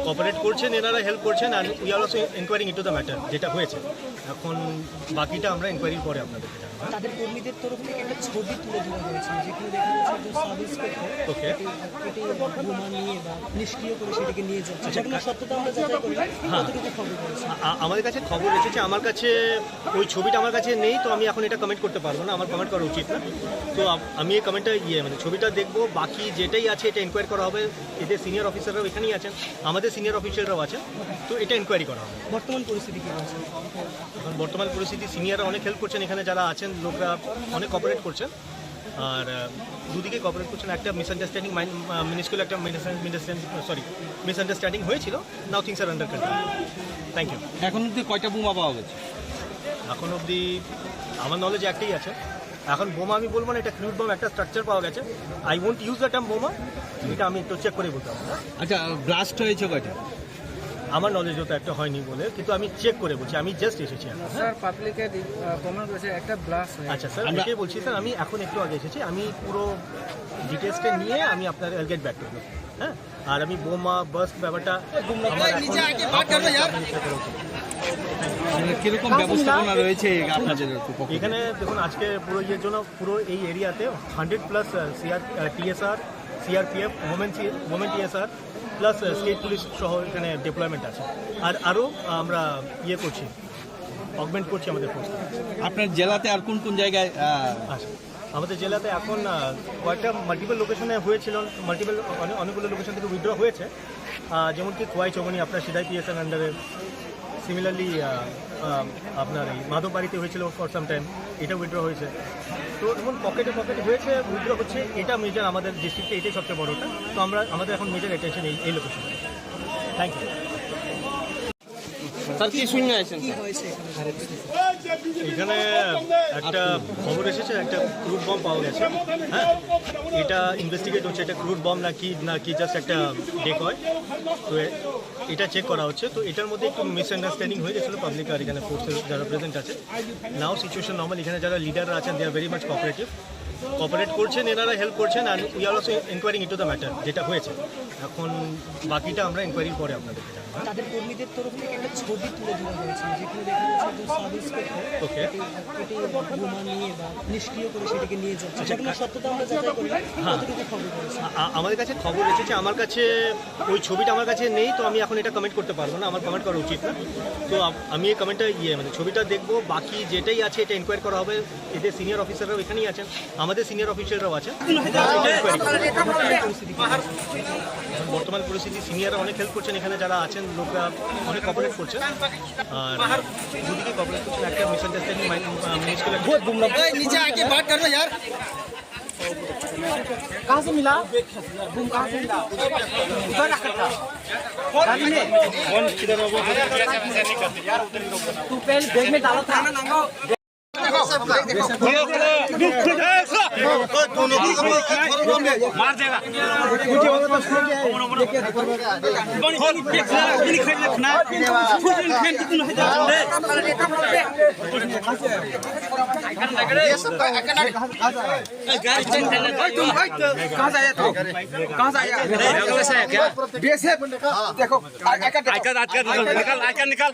cooperate করছেন, এনারা হেল্প করছেন। And we are also inquiring into the matter, যেটা হয়েছে। এখন বাকিটা আমরা ইনকোয়ারির পরে আপনাদেরকে জানাবো। তাদের কর্মীদের তরফ থেকে একটা ছবি তুলে ধরা হয়েছে, যেখানে দেখা যাচ্ছে একজন সাব ইন্সপেক্টর ওকে। এটি, এটি বোমা নিয়ে বা নিষ্ক্রিয় করে সেটাকে নিয়ে যাচ্ছে। আচ্ছা, ঘটনার কা-, সত্যতা আমরা যাচাই করি। হ্যাঁ। কতটুকু খবর রয়েছে? আ-, আ-, আমাদের কাছে খবর এসেছে, আমার কাছে ওই ছবিটা আমার কাছে নেই, তো আমি এখন এটা কমেন্ট করতে পারবো না, আমার কমেন্ট করা উচিত না। তো আ-, আমি এই কমেন্টটা, ইয়ে, মানে, ছবিটা দেখবো, বাকি যেটাই আছে এটা ইনকোয়ারি করা হবে। এদের সিনিয়র অফিসাররাও এখানেই আছেন, আমাদের সিনিয়র অফিসাররাও আছেন, তো এটা ইনকোয়ারি করা হবে। বর্তমান পরিস্থিতি কি রয়েছে? এখন বর্তমান পরিস্থিতি, সিনিয়ররা অনেক হেল্প করছেন, এখানে যারা আছেন লোকরা অনেক কোঅপারেট করছেন। আর, আহ, দুদিকেই কোঅপারেট করছেন। একটা মিসআন্ডারস্ট্যান্ডিং, মাইন-, আহ, মিনিসকিউল একটা মিসআন্ডারস্ট্যান্ডিং, সরি, মিসআন্ডারস্ট্যান্ডিং হয়েছিল। Now things are under control. Thank you. এখন অবধি কয়টা বোমা পাওয়া গেছে? এখন অবধি আমার নলেজে একটাই আছে। এখন বোমা আমি বলবো না, এটা ক্রুড বম, একটা স্ট্রাকচার পাওয়া গেছে। I won't use the term বোমা, এটা আমি একটু চেক করে বলতে হবে। আচ্ছা, ব্লাস্ট হয়েছে কয়টা? আমার নলেজে তো একটা হয়নি বলে, কিন্তু আমি চেক করে বলছি, আমি জাস্ট এসেছি এখন, হ্যাঁ? স্যার, পাবলিকে দি-, আহ, কমেন্ট করেছে একটা ব্লাস্ট হয়েছে। আচ্ছা স্যার, আমরা এটাই বলছি স্যার, আমি এখন একটু আগে এসেছি, আমি পুরো ডিটেলসটা নিয়ে আমি আপনার, I'll get back to you, হ্যাঁ? আর আমি বোমা বার্স্ট ব্যাপারটা আমার এখন মানে কিরকম ব্যবস্থাপনা রয়েছে এই আপনাদের পক্ষ থেকে? এখানে দেখুন, আজকে পুরো ইয়ের জন্য পুরো এই এরিয়াতে হান্ড্রেড প্লাস, আহ, সিআর, আহ, TSR, CRPF, women C-, women TSR, plus, আহ, স্টেট পুলিশ সহ এখানে ডিপ্লয়মেন্ট আছে। আর আরও আমরা ইয়ে করছি, অগমেন্ট করছি আমাদের ফোর্স। আপনার জেলাতে আর কোন কোন জায়গায়, আহ, আচ্ছা, আমাদের জেলাতে এখন, আহ, কয়েকটা মাল্টিপল লোকেশনে হয়েছিল, মাল্টিপল অনেক, অনেকগুলো লোকেশন থেকে উইথড্র হয়েছে। আহ, যেমন কি খোয়াই চৌমনি আপনার সিদাই পিএসএন আন্ডারে, সিমিলারলি, আহ, আহ, আপনার এই মাধববাড়িতে হয়েছিল ফর সাম টাইম, এটা উইথড্র হয়েছে। তো এমন পকেটে পকেটে হয়েছে, উইথড্র হচ্ছে, এটা মেজর আমাদের ডিস্ট্রিক্টে, এটাই সবচেয়ে বড়টা। তো আমরা, আমাদের এখন মেজর অ্যাটেনশন এই, এই লোকেশনে। Thank you. স্যার, কি শুনে আছেন, স্যার? এখানে একটা খবর এসেছে, একটা ক্রুড বম পাওয়া গেছে। হ্যাঁ, এটা ইনভেস্টিগেট হচ্ছে, এটা ক্রুড বম নাকি, নাকি জাস্ট একটা ডেকয়। তো এ-, এটা চেক করা হচ্ছে। তো এটার মধ্যে একটু মিসআন্ডারস্ট্যান্ডিং হয়ে গেছিলো পাবলিক আর এখানে ফোর্সের যারা প্রেজেন্ট আছে। নাও সিচুয়েশন নর্মাল, এখানে যারা লিডাররা আছেন, they are very much cooperative, cooperate করছেন, এনারা হেল্প করছেন, আর we are also inquiring into the matter, যেটা হয়েছে। এখন বাকিটা আমরা ইনকোয়ারির পরে আপনাদেরকে জানাবো। তাদের কর্মীদের তরফ থেকে একটা ছবি তুলে ধরা হয়েছে, যেখানে দেখা যাচ্ছে একজন সাব ইন্সপেক্টর ওকে। এটি, এটি বোমা নিয়ে বা নিষ্ক্রিয় করে সেটাকে নিয়ে যাচ্ছে। আচ্ছা, ঘটনার সত্যতা আমরা যাচাই করি। হ্যাঁ। কতটুকু খবর রয়েছে? আ-, আ-, আমাদের কাছে খবর এসেছে, আমার কাছে ওই ছবিটা আমার কাছে নেই, তো আমি এখন এটা কমেন্ট করতে পারবো না, আমার কমেন্ট করা উচিত না। তো আম-, আমি এই কমেন্টটা, ইয়ে, মানে, ছবিটা দেখবো, বাকি যেটাই আছে এটা ইনকোয়ারি করা হবে। এদের সিনিয়র অফিসাররাও এখানেই আছেন, আমাদের সিনিয়র অফিসাররাও আছেন। বর্তমান পরিস্থিতি, সিনিয়ররা অনেক হেল্প করছেন, এখানে যারা আছেন লোকরা অনেক কোঅপারেট করছেন। আর দুদিকে কোঅপারেট করছেন, একটা মিসআন্ডারস্ট্যান্ডিং মাইন্ড, আহ, মিনিস্ট্রি। बहुत घूमना। ए, नीचे आके बात कर लो यार। कहाँ से मिला? घूम कहाँ से मिला? उधर रखा था। गाड़ी में। कौन किधर है वो? तू पहले बैग में डाला था। मार देगा। ये सब का-, कहाँ से आया तू? कहाँ से आया तू? बीएसएफ। देखो, आ-, आइका, आइका निकाल, आइका निकाल।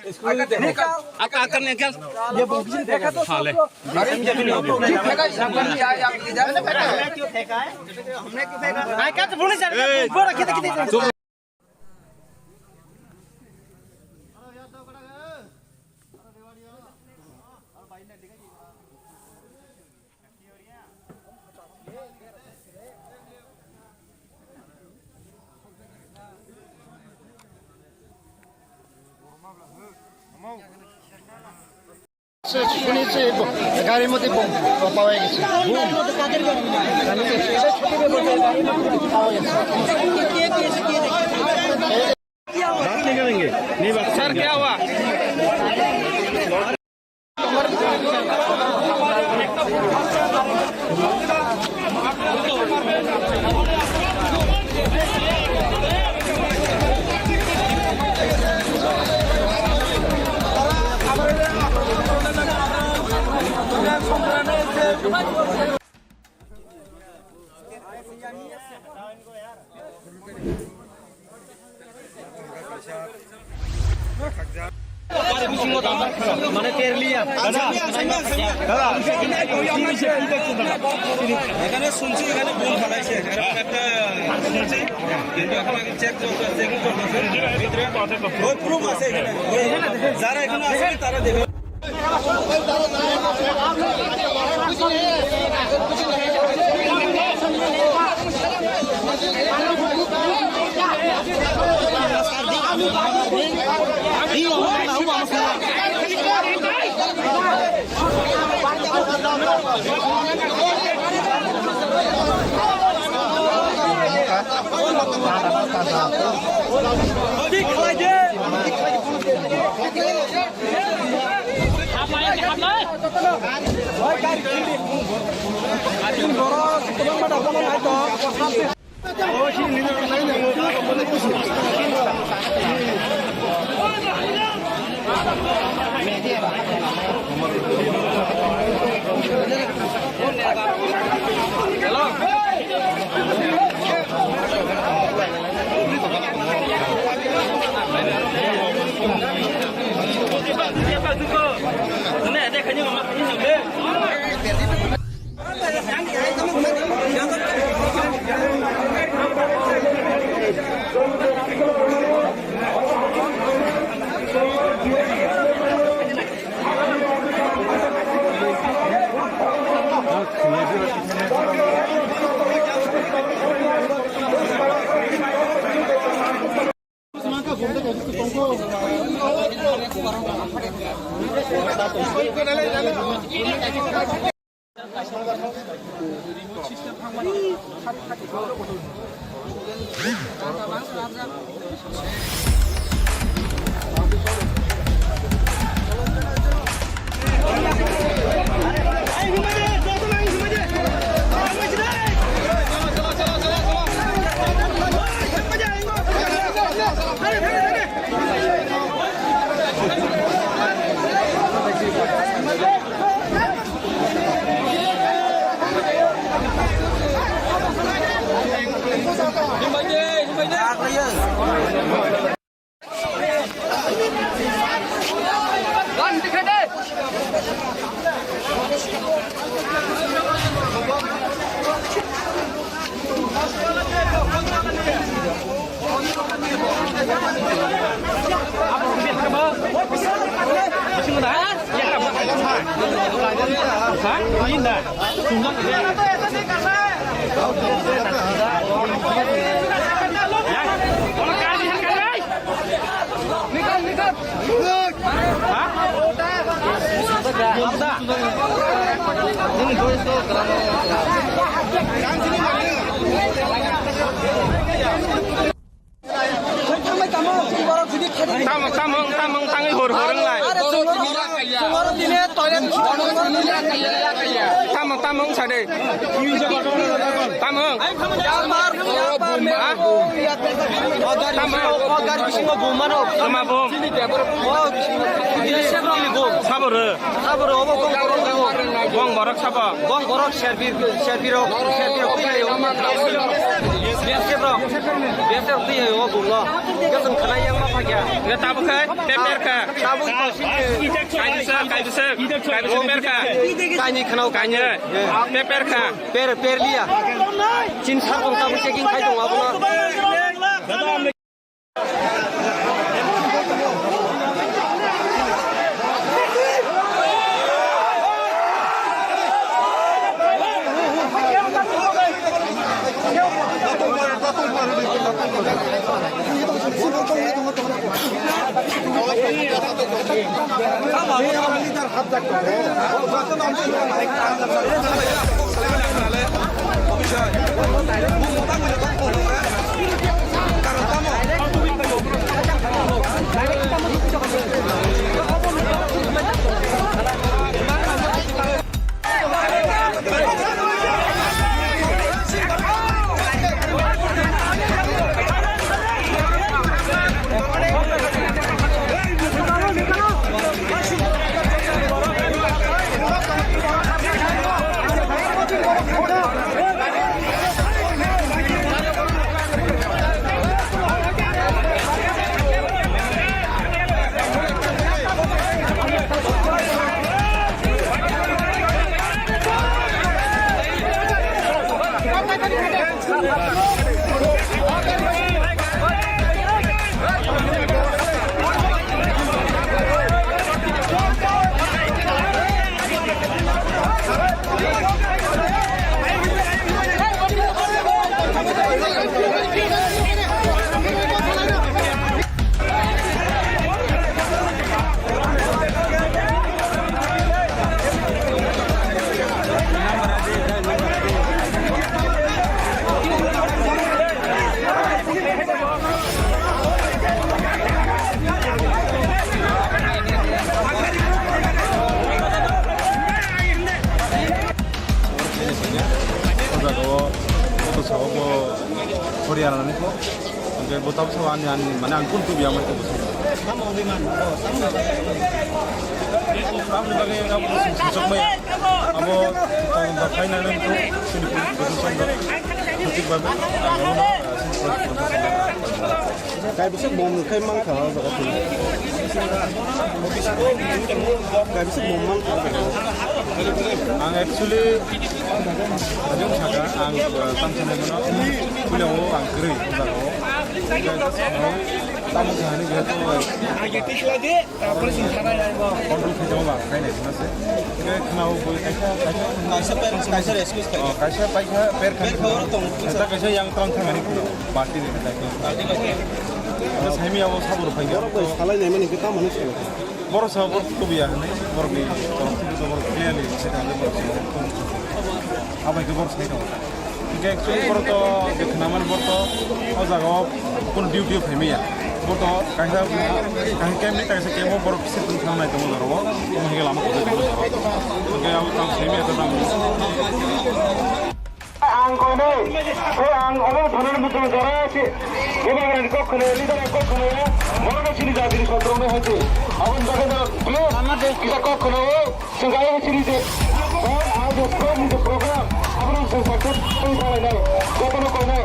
आपका आइका निकाल। ये देखा तो साले। अरे, ये भी नहीं होता। हमने क्यों फेंका है? हमने क्यों फेंका है? आइका तो बोले सर, ए, ऊपर रखे थे, कितने? শুনেছি ব-, গাড়ির মধ্যে বোম পাওয়া গেছে। বোম? গাড়ির মধ্যে পাওয়া গেছে। बात नहीं करेंगे। नहीं बात। सर, क्या हुआ? মানে তেল নিয়ে। এখানে শুনছি এখানে বোম ফালাইছে, এরকম একটা শুনছি, কিন্তু এখন আগে চেক চলছে, চেকিং চলছে ভিতরে। ওই প্রুফ আছে এখানে, ওই যারা এখানে আছে তারা দেবে। Tamung, tamung, tamung, tangwi hor, hor wnglai. Tamung, tamung, sa de. Tamung. Ha? Tamung. Tama bum. Sabo rw. Sabo rw, obo kok borok rw. Bong borok sabo. Bong borok serbi, serbi rok, serbi rok twi ayo. B S F rok, B S F rok twi ayo, o bung no. Kesung khana yang ma phakya. Nge tabuk khai, peper kha. Tabuk sini. Kaibisa, kaibisa, kaibisa per kha. Kaini khana o kaini. Kaini. Peper kha. Per, per liya. Chin sar tong tabuk checking khai tong abono. O jaga o moto sabo bo Haryana ni kho. Hingke bo tabuk sabo ani, ani, mane ang kun tubi amai kho. Tamni bagwi abo sumsok maya. Abo tong da khaina nang kho. Sini police protection da. Thik bagwi. Kaibisa bom khai mankha o jaga thik. Kaibisa bom mankha o jaga. Ang actually, ajong saka, ang, uh, tamsa nai mano, puila o ang kwrwi o jaga o. Tamo kahani bihato. Control khe tongma khainai khna se. Khe khna o bui kaisa, kaisa. Kaisa per, kaisa rescue khai. Oh, kaisa paikha per khai. Per khoro tong. Kaisa, kaisa yang tong thangani khna. Party ni kaisa. Party ni. Abo saimi abo sabur phai. Borok bai salai nai mani khe tamo ni salo. Borok sa borok tubiya hwnwi borok ni borok tubi to borok clearly se thangwi borok se. Abai khe borok sai tongo. Hingke actually borok to je khnaman borok to o jaga o kun duty o phaimaya. Borok to kaisa, kaisa camp ni kaisa camp o borok se tong thang nai tongo jora o. Omo hingke lama kotor tongo jora o. Hingke abo tamo phaimaya to tamo. Ang koinai, o ang obo thonani muchung jora se. Bubagrani kok khnayo, leader ni kok khnayo, borok no sini jatini sotrong no hai se. Aboni bagwi no please kisa kok khnayo. Chwng kaya sini je, bor ajo program ni je program, abono chwng success twi khlainai, jotono koinai.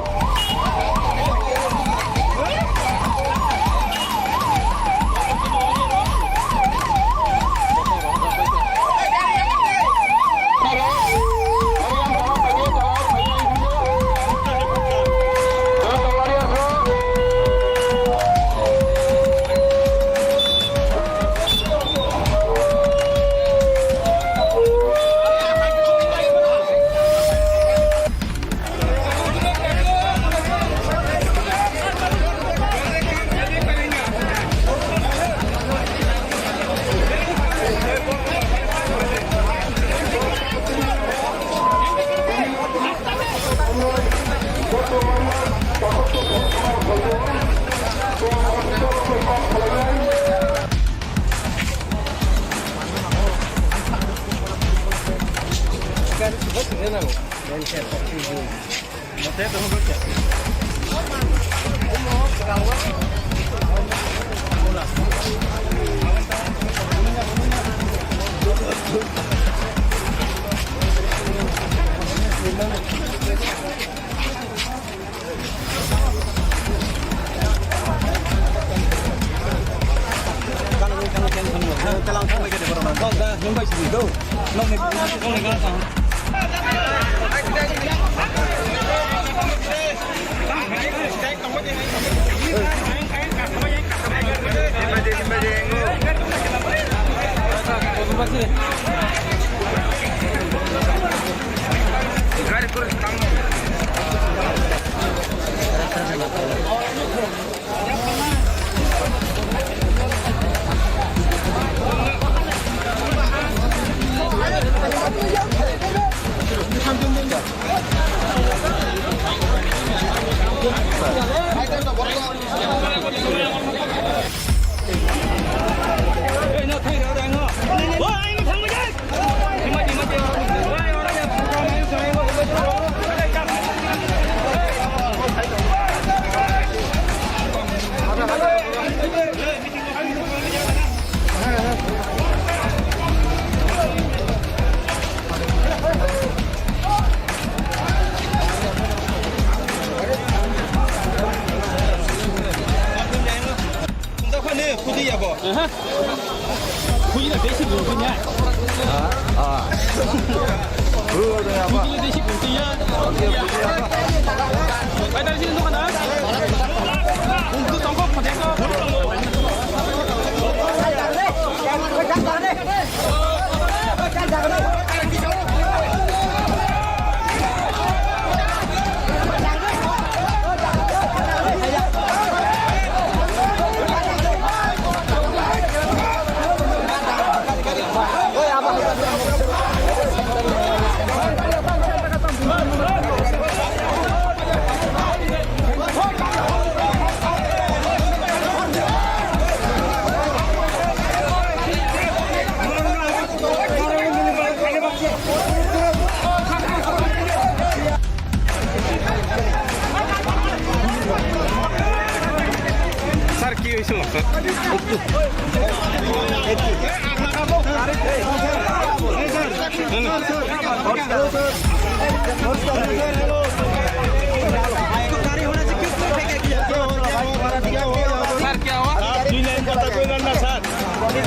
Sir, কি হয়েছিল, sir?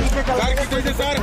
Sir, কি হয়েছে, স্যার?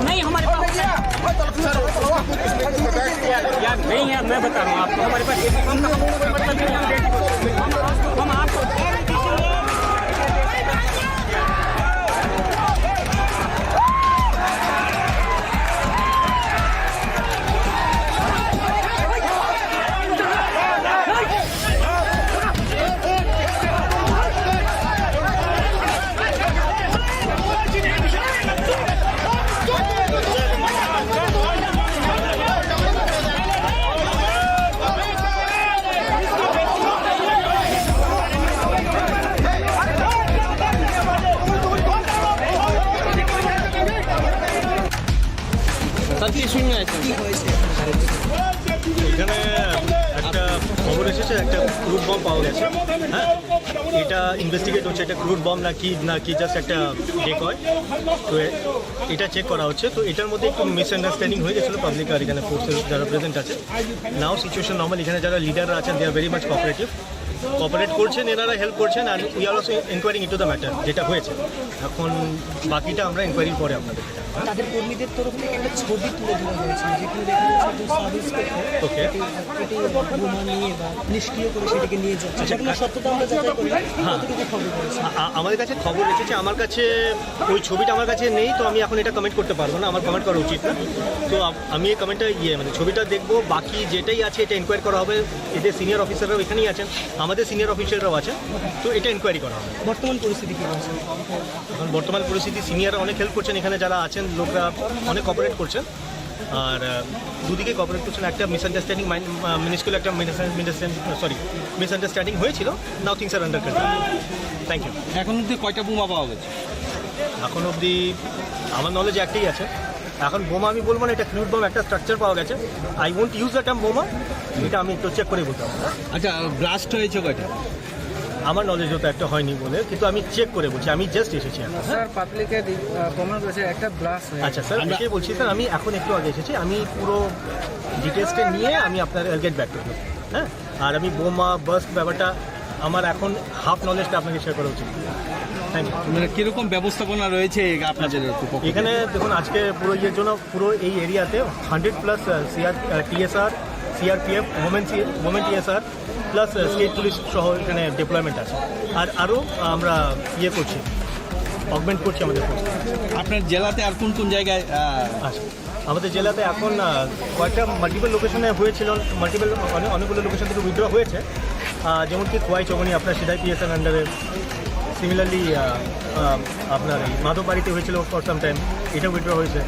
नहीं, हमारे पास यार, नहीं है, मैं बता रहा हूँ आपको, हमारे पास एक काम का मतलब नहीं है, हम आपको এখানে একটা খবর এসেছে, একটা ক্রুড বম পাওয়া গেছে। হ্যাঁ, এটা ইনভেস্টিগেট হচ্ছে, এটা ক্রুড বম নাকি, নাকি জাস্ট একটা ডেকয়। তো এ-, এটা চেক করা হচ্ছে। তো এটার মধ্যে একটু মিসআন্ডারস্ট্যান্ডিং হয়ে গেছিলো পাবলিক আর এখানে ফোর্সের যারা প্রেজেন্ট আছে। নাও সিচুয়েশন নর্মাল, এখানে যারা লিডাররা আছেন, they are very much cooperative, cooperate করছেন, এনারা হেল্প করছেন। And we are also inquiring into the matter, যেটা হয়েছে। এখন বাকিটা আমরা ইনকোয়ারির পরে আপনাদের জানাবো। তাদের কর্মীদের তরফ থেকে একটা ছবি তুলে ধরা হয়েছে, যেখানে দেখা যাচ্ছে একজন সাব ইন্সপেক্টর ওকে। এটি, এটি বোমা নিয়ে বা নিষ্ক্রিয় করে সেটিকে নিয়ে যাচ্ছে। আচ্ছা, সেগুলো কা- সত্যতা আমরা যাচাই করি। হ্যাঁ। কতটুকু খবর রয়েছে? আ-, আ-, আমাদের কাছে খবর এসেছে, আমার কাছে ওই ছবিটা আমার কাছে নেই, তো আমি এখন এটা কমেন্ট করতে পারবো না, আমার কমেন্ট করা উচিত না। তো আম-, আমি এই কমেন্টটা, ইয়ে, মানে, ছবিটা দেখবো, বাকি যেটাই আছে এটা ইনকোয়ারি করা হবে। এদের সিনিয়র অফিসাররাও এখানেই আছেন, আমাদের সিনিয়র অফিসাররাও আছেন, তো এটা ইনকোয়ারি করা হবে। বর্তমান পরিস্থিতি কি রয়েছে? এখন বর্তমান পরিস্থিতি, সিনিয়ররা অনেক হেল্প করছেন, এখানে যারা আছেন লোকরা অনেক কোঅপারেট করছেন। আর আহ, দুদিকে কোঅপারেট করছেন। একটা মিসআন্ডারস্ট্যান্ডিং, মাইন মিনিস্কুল একটা মিসআন্ডারস্ট্যান্ডিং, সরি, মিসআন্ডারস্ট্যান্ডিং হয়েছিল। Now things are under control. Thank you. এখন অব্দি কয়টা বোমা পাওয়া গেছে? এখন অবধি আমার নলেজে একটাই আছে। এখন বোমা আমি বলবো না, এটা ক্রুড বম, একটা স্ট্রাকচার পাওয়া গেছে। I won't use the term বোমা, এটা আমি একটু চেক করে বলতে হবে। আচ্ছা, ব্লাস্ট হয়েছে কয়টা? আমার নলেজে তো একটা হয়নি বলে, কিন্তু আমি চেক করে বলছি, আমি জাস্ট এসেছি এখন। স্যার, পাবলিকে দি-, আহ, প্রমাণ করেছে একটা ব্লাস্ট হয়েছে। আচ্ছা স্যার, আমরা এটাই বলছি স্যার, আমি এখন একটু আগে এসেছি, আমি পুরো ডিটেলসটা নিয়ে আমি আপনার গেট ব্যাক করবো। হ্যাঁ, আর আমি বোমা বাস্ট ব্যাপারটা আমার এখন হাফ নলেজটা আপনাকে শেয়ার করা উচিত। Thank you. মানে, কিরকম ব্যবস্থাপনা রয়েছে এই আপনাদের পক্ষ থেকে? এখানে দেখুন, আজকে পুরো ইয়ের জন্য পুরো এই এরিয়াতে hundred plus CR, TSR, CRPF, women, women TSR plus state police সহ এখানে ডিপ্লয়মেন্ট আছে। আর আরও আমরা ইয়ে করছি, অগমেন্ট করছি আমাদের ফোর্স। আপনার জেলাতে আর কোন কোন জায়গায়, আহ, আচ্ছা, আমাদের জেলাতে এখন, আহ, কয়েকটা মাল্টিপল লোকেশনে হয়েছিল, মাল্টিপল অনেক, অনেকগুলো লোকেশন থেকে উইথড্র হয়েছে। আহ, যেমন কি খোয়াই চৌমনি আপনার সিদাই পিএসএন আন্ডারে, সিমিলারলি আপনার এই মাধববাড়িতে হয়েছিল ফর সাম টাইম, এটা উইথড্র হয়েছে।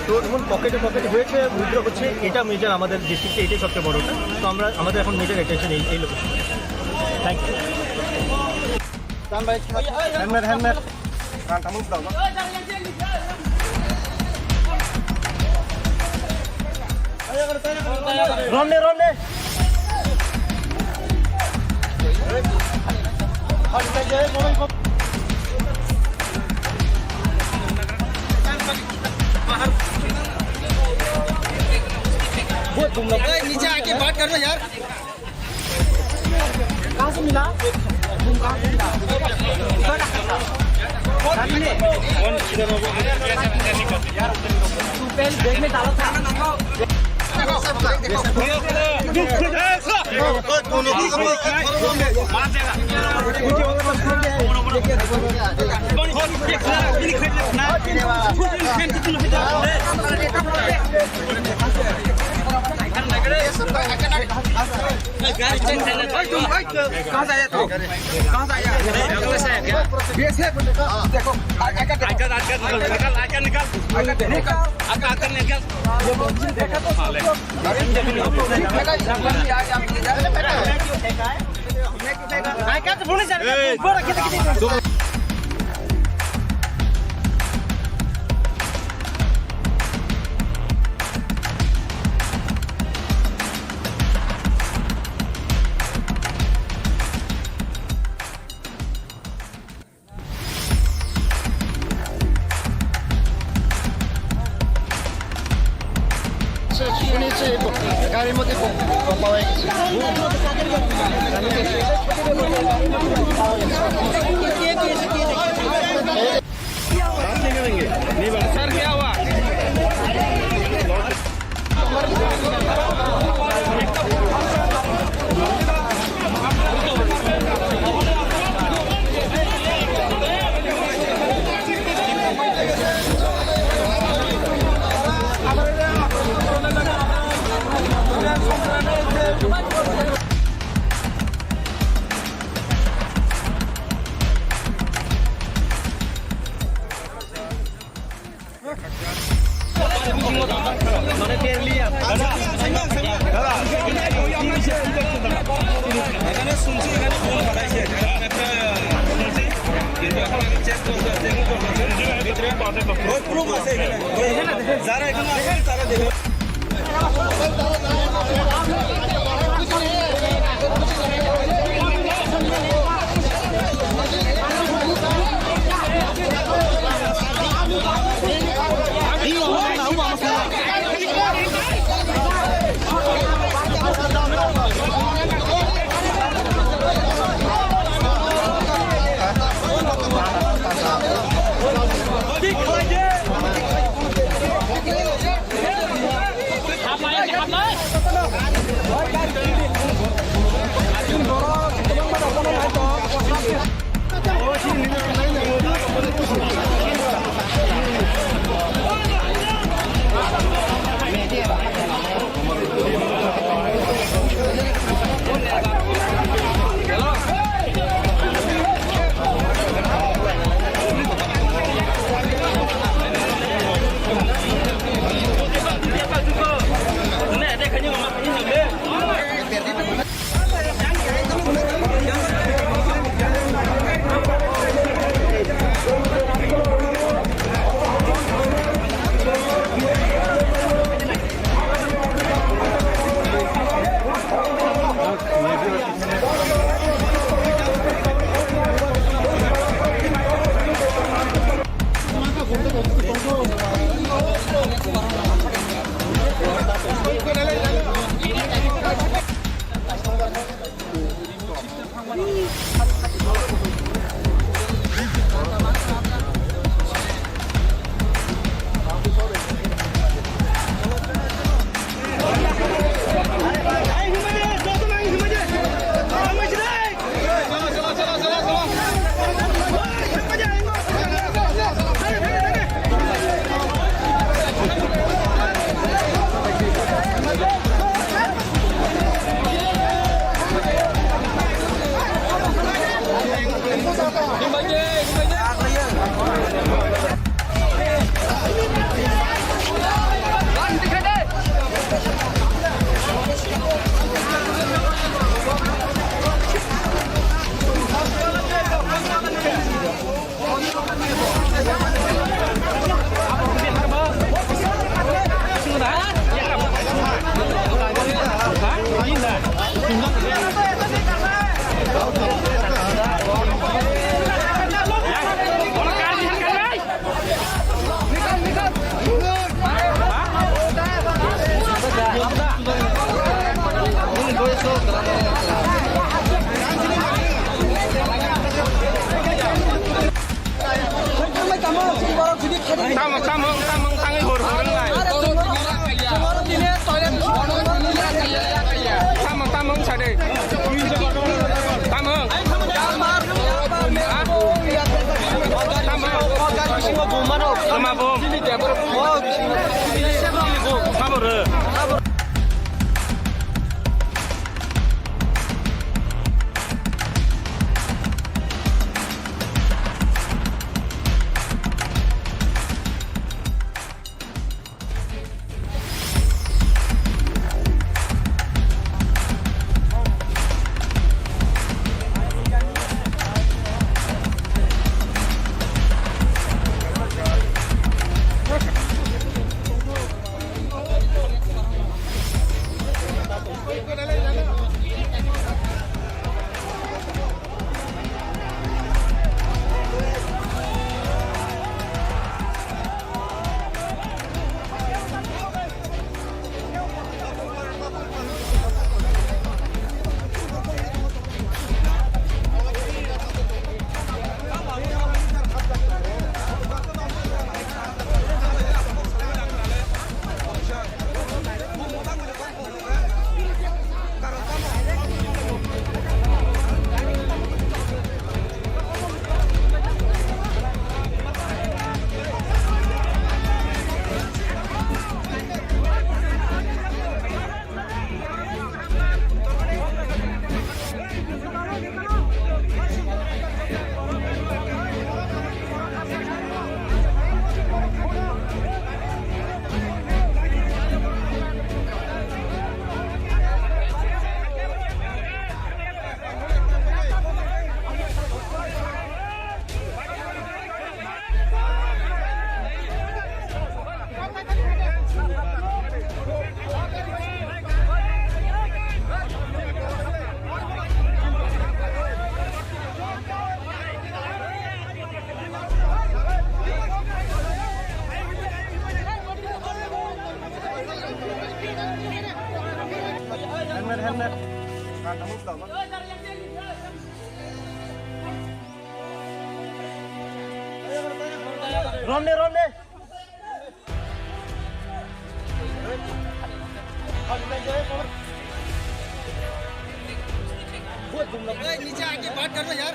তো এমন পকেটে পকেটে হয়েছে, উইথড্র হচ্ছে, এটা মেজর আমাদের ডিস্ট্রিক্টে, এটাই সবচেয়ে বড়টা। তো আমরা, আমাদের এখন মেজর অ্যাটেনশন এই, এই location. Thank you. Helmet, helmet. Rom ne, rom ne. ए, नीचे आके बात कर लो यार। कहाँ से मिला? तुम कहाँ से मिला? कौन किधर होगा? तू पहले बैग में डाला था। कहाँ से आया तू? कहाँ से आया? बीएसएफ। देखो, आइकर, आइकर निकाल, निकाल, आइकर निकाल। आइकर निकाल। ये देखा तो। শুনেছি গাড়ির মধ্যে ব-, ব-, পাওয়া গেছে। सर, क्या हुआ? ওই proof আছে এখানে। ওই যারা এখানে আছেন, তারা দেখুন। Tamo, tamo, tamo, tangwi hor, hor wngnai. Tamo, tamo, wngsa de. Tamo. Ha? Tamo. Tama bom. Tamo rw. Romne, romne. ए, नीचे आके बात कर लो यार।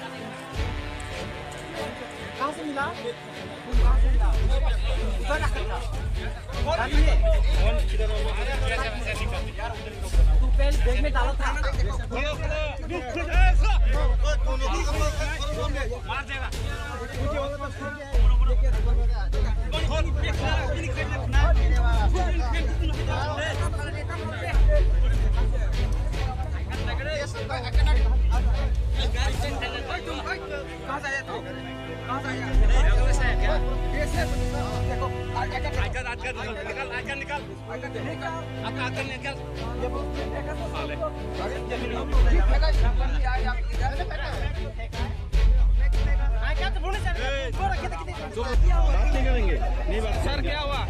कहाँ से मिला? तुम कहाँ से मिला? उधर रखा था। गाड़ी में। तू पहले बैग में डाला था। मार देगा। सर, क्या हुआ?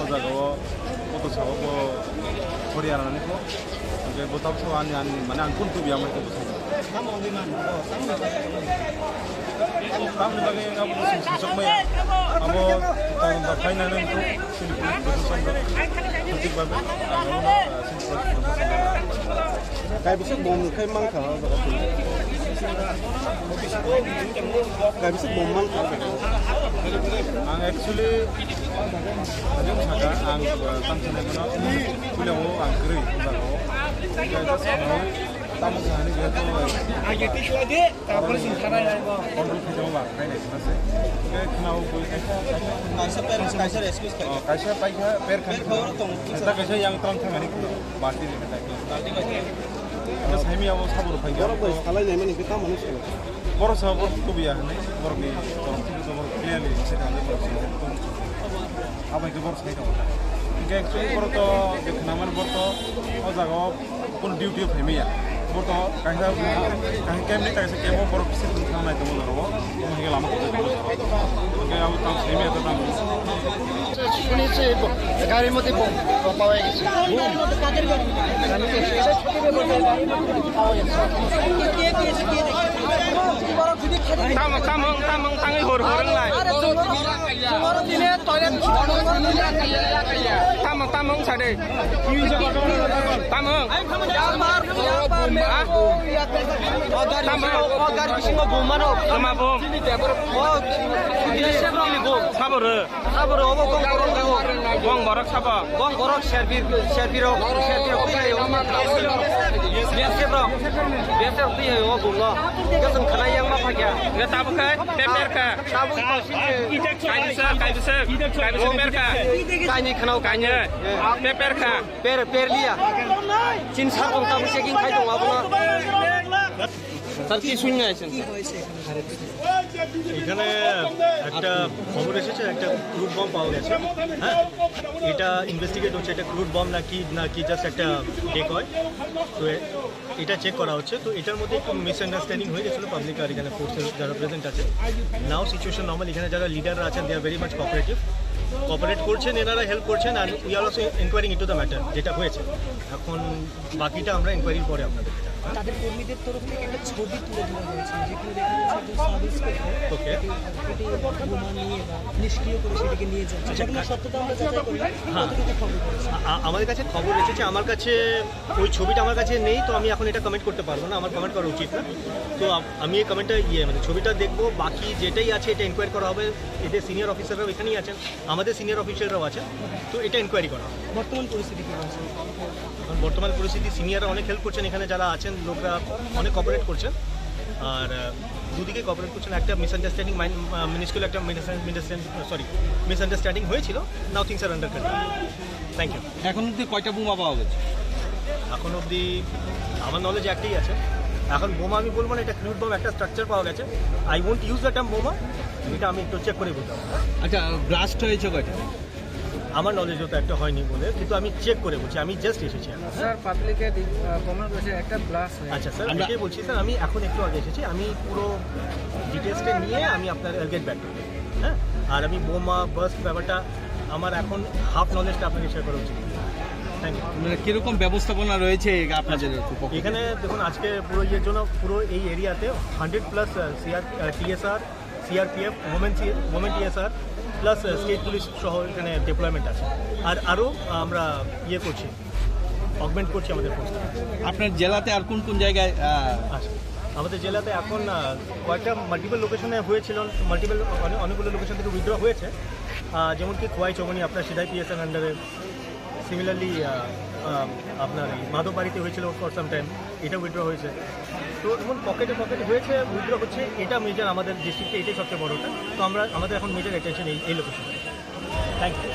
O jaga o motor sabo bo khori arani kho. Hingke bo tabuk sabo ani, ani, mane ang kun tubi amai kho. Tamni bagwi abo sum sumsok maya. Abo tong da phainani wngkhu, chini police protection rok. Thik bagwi ang abo, ah, chini police protection rok. Kaibisa bom khai mankha o jaga. Kaibisa bom mankha o jaga. Ang actually, ang saka, ang, uh, tang sanai mano, puila o ang kwrwi o jaga o. Kaisa samai, tamo sanani biya to. Age tisla de, tapore sin thana ya. Control khai jabo ba, khai nai sinase. Ke khna o boi kaisa, kaisa. Kaisa per, kaisa excuse khai. Oh, kaisa paikha, per khan. Per khoro tong. Kaisa, kaisa yang tang thangani khna. Balti ni kaisa. Balti khai. Abo saimi abo sabur phai. Borok bai salai nai mani khe tamo ni salai. Borok sa borok tubiya hinwi borok ni borok thik to borok clearly se thangwi borok sa borok tong. Abai khe borok sai tongo. Hingke actually borok to je khnaman borok to o jaga o kun duty o phaimaya. Borok to kaisa kaisa camp ni kaisa camp o borok se thang nai tongo borok o. Omo hingke lama khe borok. Hingke abo tang saimi abo tang. শুনেছি, ব-, গাড়ির মধ্যে বোম পাওয়া গেছে। Tamo, tamo, tamo, tangwi hor, hor wnglai. Tamo, tamo wngsa de. Tamo. Ha? Tamo. Tamo bom. Sabo rw. Sabo rw, obo gong borok rw. Gong borok sabo. Gong borok serbi, serbi rok, serbi rok twi hai o. B S F rok. B S F rok twi hai o bumno. Kesem khana yang ma phakya. Nge tabuk khai, paper kha. Tabuk khai. Kaibisa, kaibisa, kaibisa paper kha. Kaini khana o. Kaini. Paper kha. Per, per liya. Chin sar tong tabuk checking khai tong abono. Sir, ki sunna aisen? এখানে একটা খবর এসেছে, একটা crude bomb পাওয়া গেছে। হ্যাঁ, এটা ইনভেস্টিগেট হচ্ছে, এটা ক্রুড বম নাকি, নাকি জাস্ট একটা ডেকয়। তো এ-, এটা চেক করা হচ্ছে। তো এটার মধ্যে একটু মিসআন্ডারস্ট্যান্ডিং হয়ে গেছিলো পাবলিক আর এখানে ফোর্সের যারা প্রেজেন্ট আছে। নাও সিচুয়েশন নর্মাল, এখানে যারা লিডাররা আছেন, they are very much cooperative, cooperate করছেন, এনারা হেল্প করছেন। আর we are also inquiring into the matter, যেটা হয়েছে। এখন বাকিটা আমরা ইনকোয়ারির পরে আপনাদেরকে জানাবো। তাদের কর্মীদের তরফ থেকে একটা ছবি তুলে ধরা হয়েছে, যেখানে দেখা যাচ্ছে একজন সাব ইন্সপেক্টর ওকে। একটি বোমা নিয়ে বা নিষ্ক্রিয় করে সেটাকে নিয়ে যাচ্ছে। আচ্ছা, ঘটনার সত্যতা আমরা যাচাই করি না। হ্যাঁ। কতটুকু খবর রয়েছে? আ-, আ-, আমাদের কাছে খবর এসেছে, আমার কাছে ওই ছবিটা আমার কাছে নেই, তো আমি এখন এটা কমেন্ট করতে পারবো না, আমার কমেন্ট করা উচিত না। তো আম-, আমি এই কমেন্টটা, ইয়ে, মানে, ছবিটা দেখবো, বাকি যেটাই আছে এটা এনকোয়ারি করা হবে। এদের সিনিয়র অফিসাররাও এখানেই আছেন, আমাদের সিনিয়র অফিসাররাও আছেন, তো এটা এনকোয়ারি করা হবে। বর্তমান পরিস্থিতি কি রয়েছে? এখন বর্তমান পরিস্থিতি, সিনিয়ররা অনেক হেল্প করছেন, এখানে যারা আছেন লোকরা অনেক কোঅপারেট করছেন। আর, আহ, দুদিকে কোঅপারেট করছেন। একটা মিসআন্ডারস্ট্যান্ডিং, মাইন-, আহ, মিনিস্কুল একটা মিসআন্ডারস্ট্যান্ডিং, সরি, মিসআন্ডারস্ট্যান্ডিং হয়েছিল। Now things are under control. Thank you. এখন অবধি কয়টা বোমা পাওয়া গেছে? এখন অবধি আমার নলেজে একটাই আছে। এখন বোমা আমি বলবো না, এটা ক্রুড বম, একটা স্ট্রাকচার পাওয়া গেছে। I won't use the term বোমা, এটা আমি একটু চেক করে বলতে হবে। আচ্ছা, ব্লাস্ট হয়েছে কয়টা? আমার নলেজে তো একটা হয়নি বলে, কিন্তু আমি চেক করে বলছি, আমি জাস্ট এসেছি এখন। স্যার, পাবলিকে দি-, আহ, কমেন্ট করেছে একটা ব্লাস্ট হয়েছে। আচ্ছা স্যার, আমরা এটাই বলছি স্যার, আমি এখন একটু আগে এসেছি, আমি পুরো ডিটেলসটা নিয়ে আমি আপনার গেট ব্যাক করবো। হ্যাঁ, আর আমি বোমা বার্স্ট ব্যাপারটা আমার এখন হাফ নলেজটা আপনাকে শেয়ার করা উচিত। Thank you. মানে, কিরকম ব্যবস্থাপনা রয়েছে আপনাদের পক্ষ থেকে? এখানে দেখুন, আজকে পুরো ইয়ের জন্য পুরো এই এরিয়াতে hundred plus CR, TSR, CRPF, women C-, women TSR plus state police সহ এখানে ডিপ্লয়মেন্ট আছে। আর আরও আমরা ইয়ে করছি, অগমেন্ট করছি আমাদের ফোর্স। আপনার জেলাতে আর কোন কোন জায়গায়, আহ, আচ্ছা, আমাদের জেলাতে এখন, আহ, কয়েকটা মাল্টিপল লোকেশনে হয়েছিল, মাল্টিপল অনেক, অনেকগুলো লোকেশন থেকে উইথড্র হয়েছে। আহ, যেমন কি খোয়াই চৌমনি, আপনার সিদাই পিএসএন আন্ডারে, সিমিলারলি, আহ, আহ, আপনার এই মাধববাড়িতে হয়েছিল ফর সাম টাইম, এটা উইথড্র হয়েছে। তো এমন পকেটে পকেটে হয়েছে, উইথড্র হচ্ছে, এটা মেজর আমাদের ডিস্ট্রিক্টে, এটাই সবচেয়ে বড়টা। তো আমরা, আমাদের এখন মেজর অ্যাটেনশন এই, এই লোকেশনে। Thank you.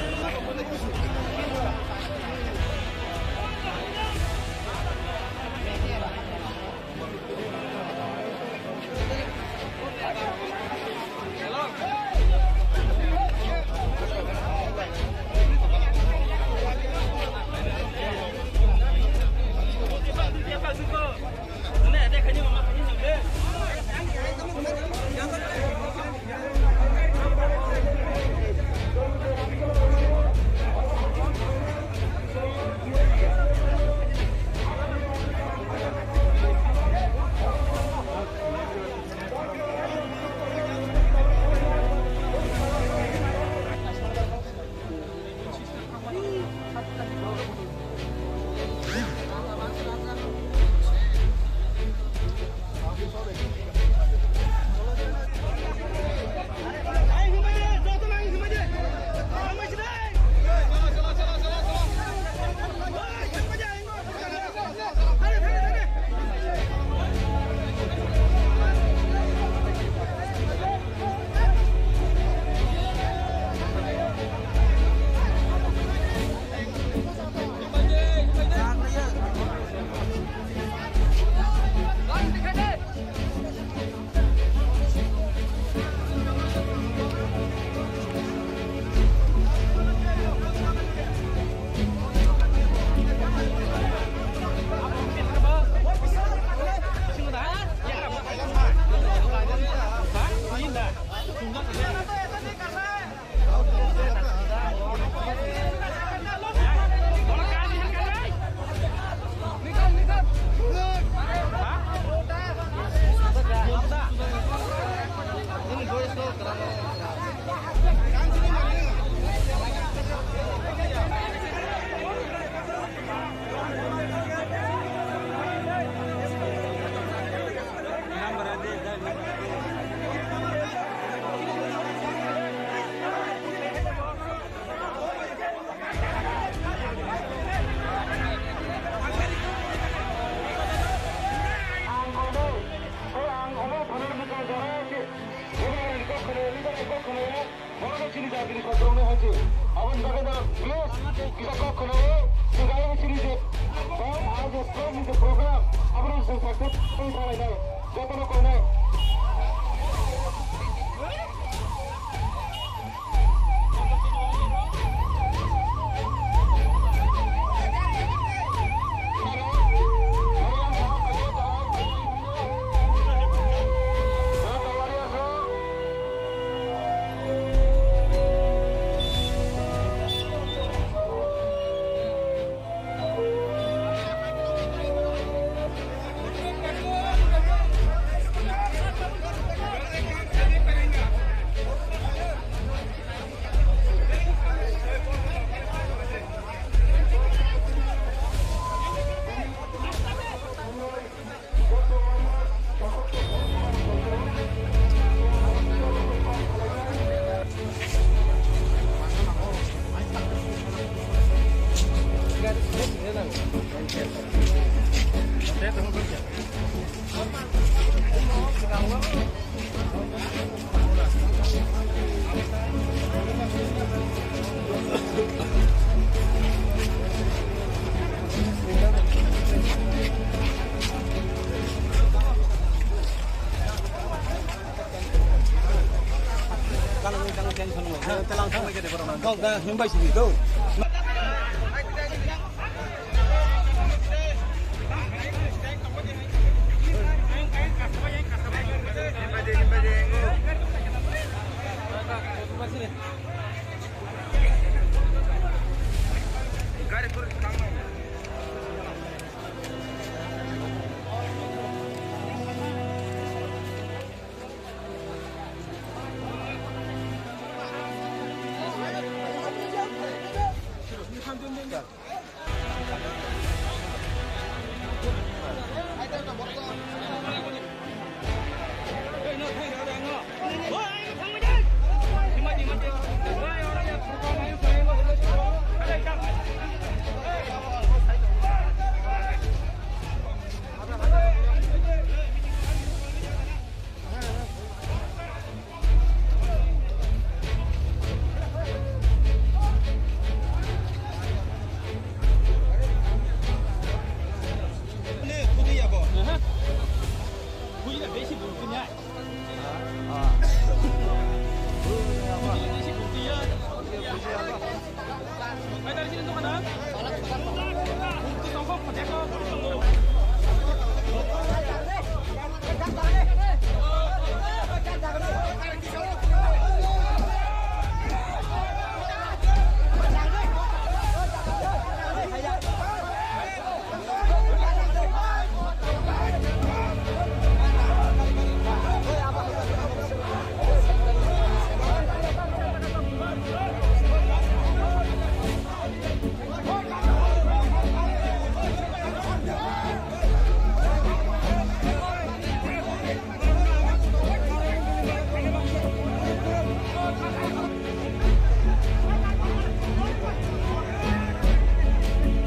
Boro chini jati ni kokrok no hai se. Aboni bagwi no please kisa kok khwlai o, swkang chini je, aaj ni je program, abono chwng success khlai nai, joto no koi nai.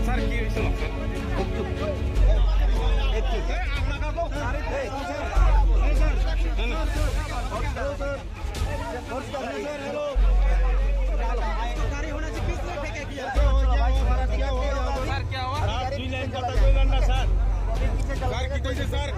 Sir, ki hoyse noksa? Ektu. Ektu. Sir, kya hua? Sir, ki koise, sir?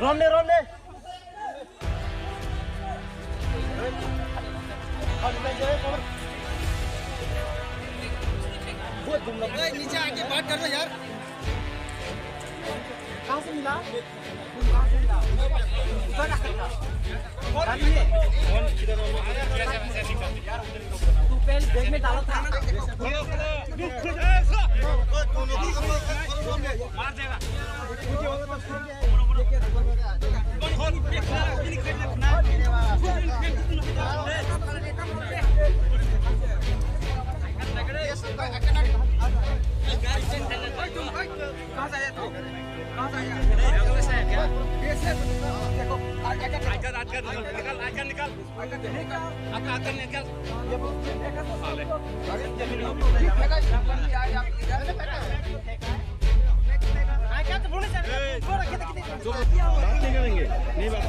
Romne, romne. ए, नीचे आके बात कर लो यार। कहाँ से मिला? तुम कहाँ से मिला? उधर आ सकता। गाड़ी में। तू पहले बैग में डाला था ना। मार देगा। कहाँ से आया तू? कहाँ से आया? देखो, आजा, आजा, निकल, आजा, निकल।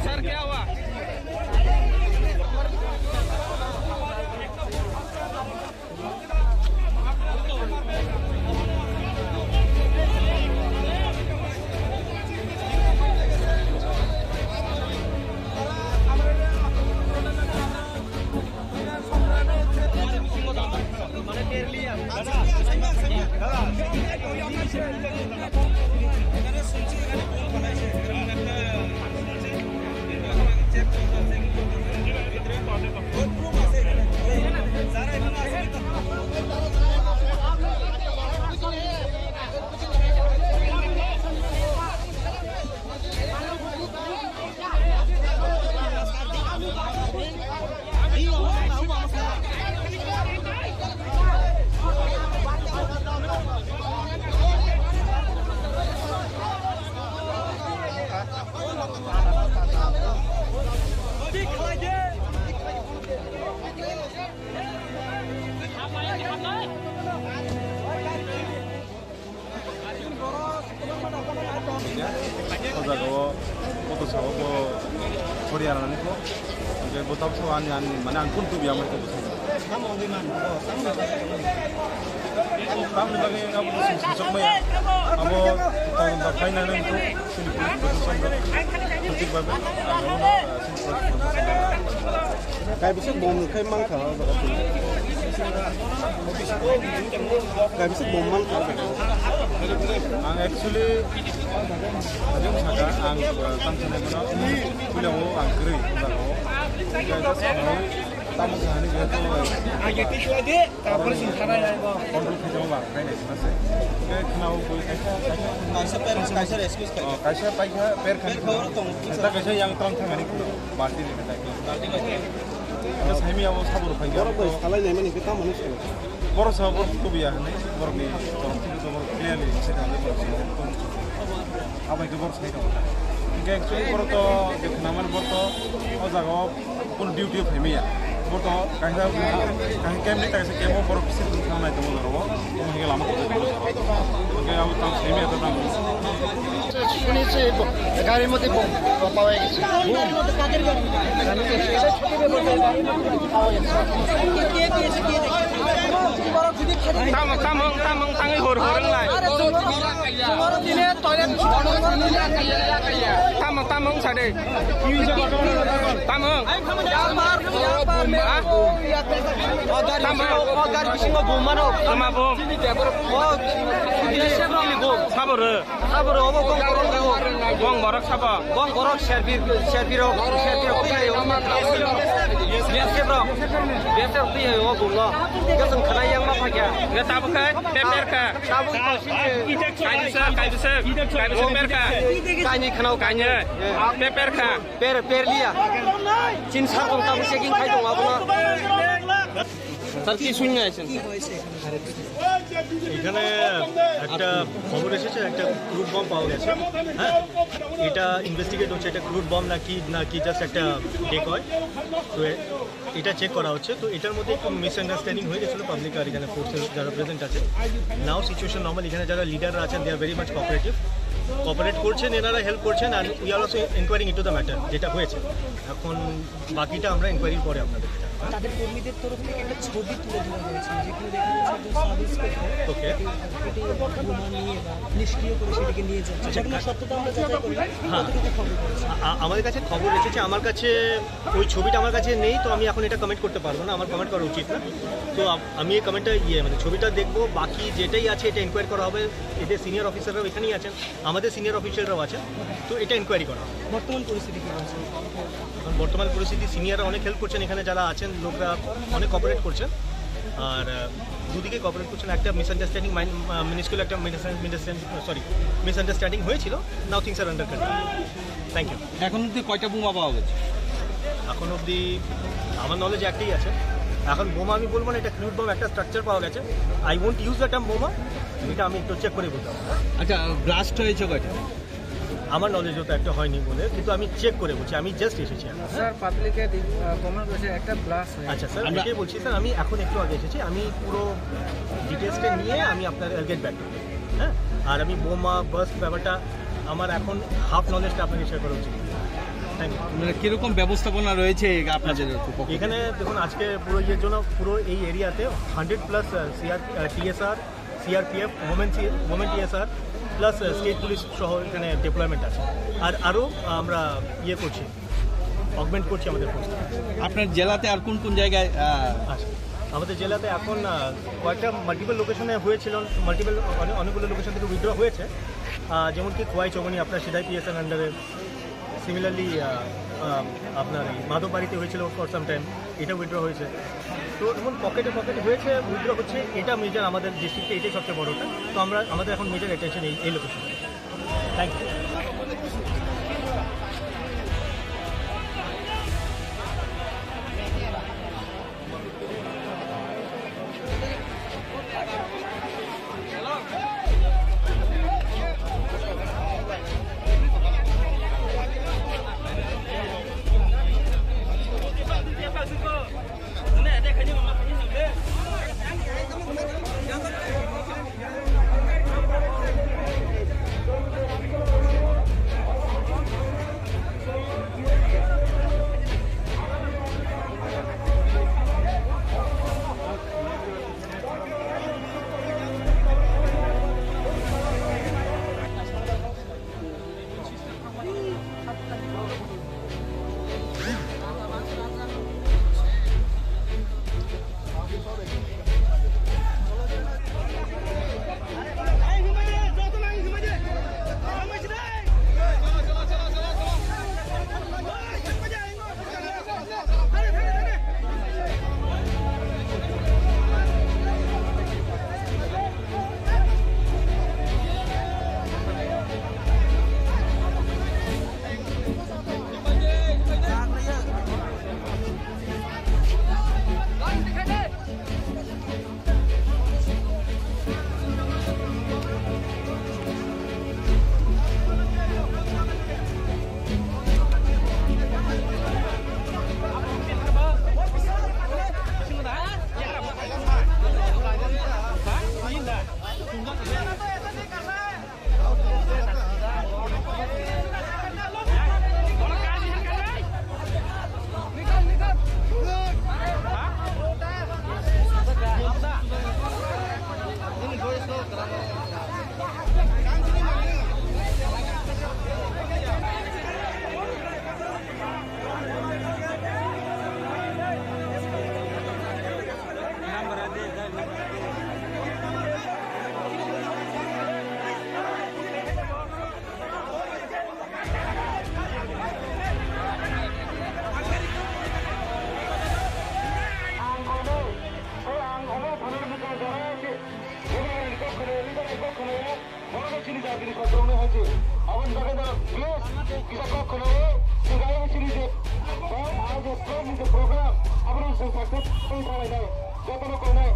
सर, क्या हुआ? O jaga o motor sabo bo Haryana ni kho. Hingke bo tabuk ani, ani, mane ang phone tubi amai kho. Tamni bagwi abo bo sum sumsok maya. Abo tong ba khaina nang kho. Sini police protection rok. Sujik babe. Ang abo no, ah, sini police protection rok. Kaibisa bom khai mankha o jaga. Kaibisa bom mankha o jaga. Ang actually ajang saka ang, uh, tang sanai mano puila o ang kwrwi o jaga o. Kaisa sanai tamo sanai jehetu, uh, control khaijak ba khainai sina se. Khe khna o bui kaisa, kaisa. Kaisa per, kaisa rescue khai. Oh, kaisa paikha per khan. Per khoro tong. Kaisa yang tang thangani khna. Balti ni kata. Balti ni kata. Abo saimi abo sabur phai. Borok bai salai nai mani khe tamo ni sini. Borok sa borok tubiya hwnwi borokni borok thik borok clearly se thangwi borok se. Abai khe borok sai tongo. Hingke actually borok to je khnaman borok to o jaga o kono duty o phaimaya. Borok to kaisa kaisa camp ni kaisa camp o borok se thang nai tongo borok o. Omo hingke lama khe borok. Hingke abo tamo saimi abo tamo. শুনেছি ব-, গাড়ির মধ্যে বোম পাওয়া গেছে। Tamo, tamo, tamo, tangwi hor, hor wnglai. Tamo, tamo wngsa de. Tamo. Ha? Tamo. Tamo bo. Sabo rw? Sabo rw, obo bong borok rw. Bong borok sabo? Bong borok serbi, serbi rok, serbi rok twi hai o. B S F rok, B S F rok twi hai o bung no. Hingke chwng khwnai yang ma phaikha. Hingke tabuk khe, pe per kha. Tabuk to sini. Kaibisa, kaibisa, kaibisa per kha. Kaini khwnao kaini. Kaini. Pe per kha. Per, per liya. Chin sar tong tabuk checking khai tong abono. Sir, ki sunna aisen? এখানে একটা খবর এসেছে, একটা crude bomb পাওয়া গেছে। হ্যাঁ, এটা ইনভেস্টিগেট হচ্ছে, এটা ক্রুড বম নাকি, নাকি জাস্ট একটা ডেকয়। তো এ-, এটা চেক করা হচ্ছে। তো এটার মধ্যে একটু মিসআন্ডারস্ট্যান্ডিং হয়ে গেছিলো পাবলিক আর এখানে ফোর্সেস যারা প্রেজেন্ট আছে। নাও সিচুয়েশন নর্মাল, এখানে যারা লিডাররা আছেন, they are very much cooperative, cooperate করছেন, এনারা হেল্প করছেন। আর we are also inquiring into the matter, যেটা হয়েছে। এখন বাকিটা আমরা ইনকোয়ারির পরে আপনাদের জানাবো। তাদের কর্মীদের তরফ থেকে একটা ছবি তুলে ধরা হয়েছে, যেখানে দেখা যাচ্ছে একজন সাব ইন্সপেক্টর ওকে। এটি বোমা নিয়ে বা নিষ্ক্রিয় করে সেটিকে নিয়ে যাচ্ছে। আচ্ছা, সেখানে সত্যতা আমরা যাচাই করি। হ্যাঁ। কতটুকু খবর রয়েছে? আ-, আ-, আমাদের কাছে খবর এসেছে, আমার কাছে ওই ছবিটা আমার কাছে নেই, তো আমি এখন এটা কমেন্ট করতে পারবো না, আমার কমেন্ট করা উচিত না। তো আ-, আমি এই কমেন্টটা, ইয়ে, মানে, ছবিটা দেখবো, বাকি যেটাই আছে এটা এনকোয়ারি করা হবে। এদের সিনিয়র অফিসাররাও এখানেই আছেন, আমাদের সিনিয়র অফিসাররাও আছেন, তো এটা এনকোয়ারি করা হবে। বর্তমান পরিস্থিতি কি রয়েছে? এখন বর্তমান পরিস্থিতি, সিনিয়ররা অনেক হেল্প করছেন, এখানে যারা আছেন লোকরা অনেক কোঅপারেট করছেন। আর, আহ, দুদিকে কোঅপারেট করছেন। একটা মিসআন্ডারস্ট্যান্ডিং, মাইন-, আহ, মিনিস্কুল একটা মিসআন্ডারস্ট্যান্ডিং, সরি, মিসআন্ডারস্ট্যান্ডিং হয়েছিল। Now things are under control. Thank you. এখন অবধি কয়টা বোমা পাওয়া গেছে? এখন অবধি আমার নলেজ একটাই আছে। এখন বোমা আমি বলবো না, এটা ক্রুড বম, একটা স্ট্রাকচার পাওয়া গেছে। I won't use the term বোমা, এটা আমি একটু চেক করে বলতে হবে। আচ্ছা, ব্লাস্ট হয়েছে কয়টা? আমার নলেজও তো একটা হয়নি বলে, কিন্তু আমি চেক করে বলছি, আমি জাস্ট এসেছি এখন। স্যার, পাবলিকে দি-, আহ, কমেন্ট করেছে একটা ব্লাস্ট হয়েছে। আচ্ছা স্যার, আমরা এটাই বলছি স্যার, আমি এখন একটু আগে এসেছি, আমি পুরো ডিটেলসটা নিয়ে আমি আপনার গেট ব্যাক। হ্যাঁ, আর আমি বোমা বার্স্ট ব্যাপারটা আমার এখন হাফ নলেজটা আপনাকে শেয়ার করা উচিত। Thank you. মানে, কিরকম ব্যবস্থাপনা রয়েছে এই আপনাদের পক্ষ থেকে? এখানে দেখুন, আজকে পুরো ইয়ের জন্য পুরো এই এরিয়াতে hundred plus CR, TSR, CRPF, women C-, women TSR plus state police সহ এখানে ডিপ্লয়মেন্ট আছে। আর আরও আমরা ইয়ে করছি, অগমেন্ট করছি আমাদের ফোর্স। আপনার জেলাতে আর কোন কোন জায়গায়, আহ, আচ্ছা, আমাদের জেলাতে এখন, আহ, কয়েকটা মাল্টিপল লোকেশনে হয়েছিল, মাল্টিপল অনেক, অনেকগুলো লোকেশন থেকে উইথড্র হয়েছে, আহ, যেমন কি খোয়াই চৌমনি আপনার সিদাই পিএসএন আন্ডারে, সিমিলারলি, আহ, আহ, আপনার এই মাধববাড়িতে হয়েছিল ফর সাম টাইম, এটা উইথড্র হয়েছে। তো এমন পকেটে পকেটে হয়েছে, উইথড্র হচ্ছে, এটা মেজর আমাদের ডিস্ট্রিক্টে, এটাই সবচেয়ে বড়টা। তো আমরা, আমাদের এখন মেজর অ্যাটেনশন এই, এই location. Thank you. Chini jati ni kotorno hai je. Aboni bagwi no please kisa kok khwlaio. Tei ayang chini je band, ayang je band ni je program, abono chwng success wngwi thanglainai. Jotono koinai.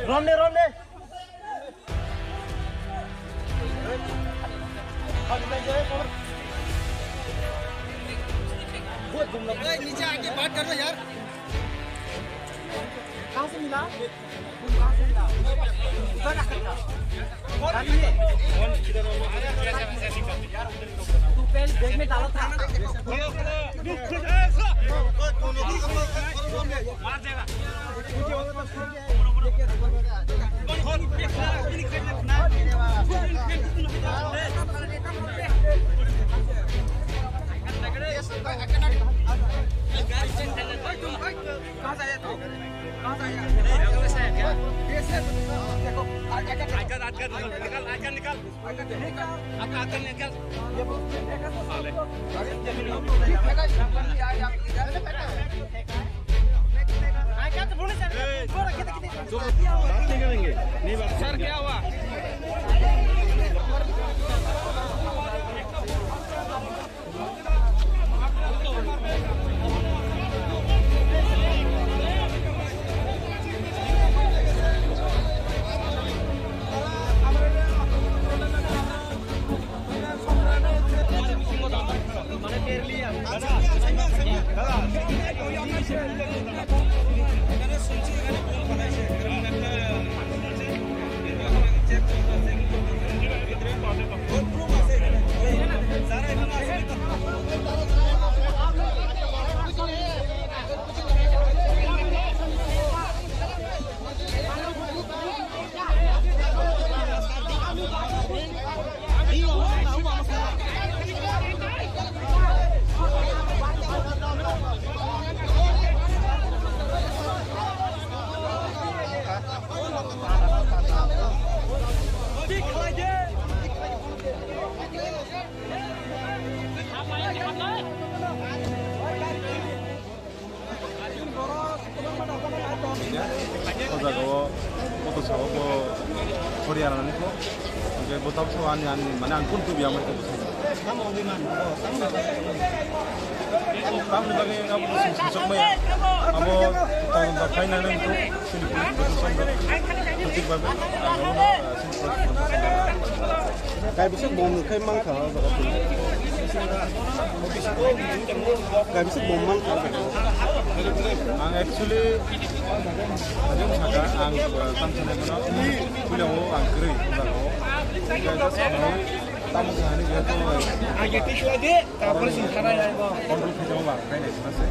Romne, romne. ए, नीचे आके बात कर लो यार। कहाँ से मिला? तुम कहाँ से मिला? उधर रखा था। गाड़ी में। तू पहले बैग में डाला था। मार देगा। कहाँ से आया तू? कहाँ से आया? देखो, आजा, आजा, निकल, आजा, निकल। O jaga o kotor sabo bo Haryana ni kho. Hingke bo tabuk sabo ani, ani, mane ang kun tubi amai khe bo sabo. Tamni bagwi abo bo sum sumsok maya. Abo todonto khaina nang kho. Chini police protection rok. Thik bagwi ang abo no, ah, chini police protection rok. Kaibisa bom rwkhai mankha o jaga twi. Kaibisa bom mankha o jaga. Ang actually, ang saka, ang, uh, tamsa nai mano, puila o ang kwrwi o jaga o. Kaya ta samani, tamo sani kaya to, Tapore sing khana ya bo. Control khe jabo ba, khai nai sina se.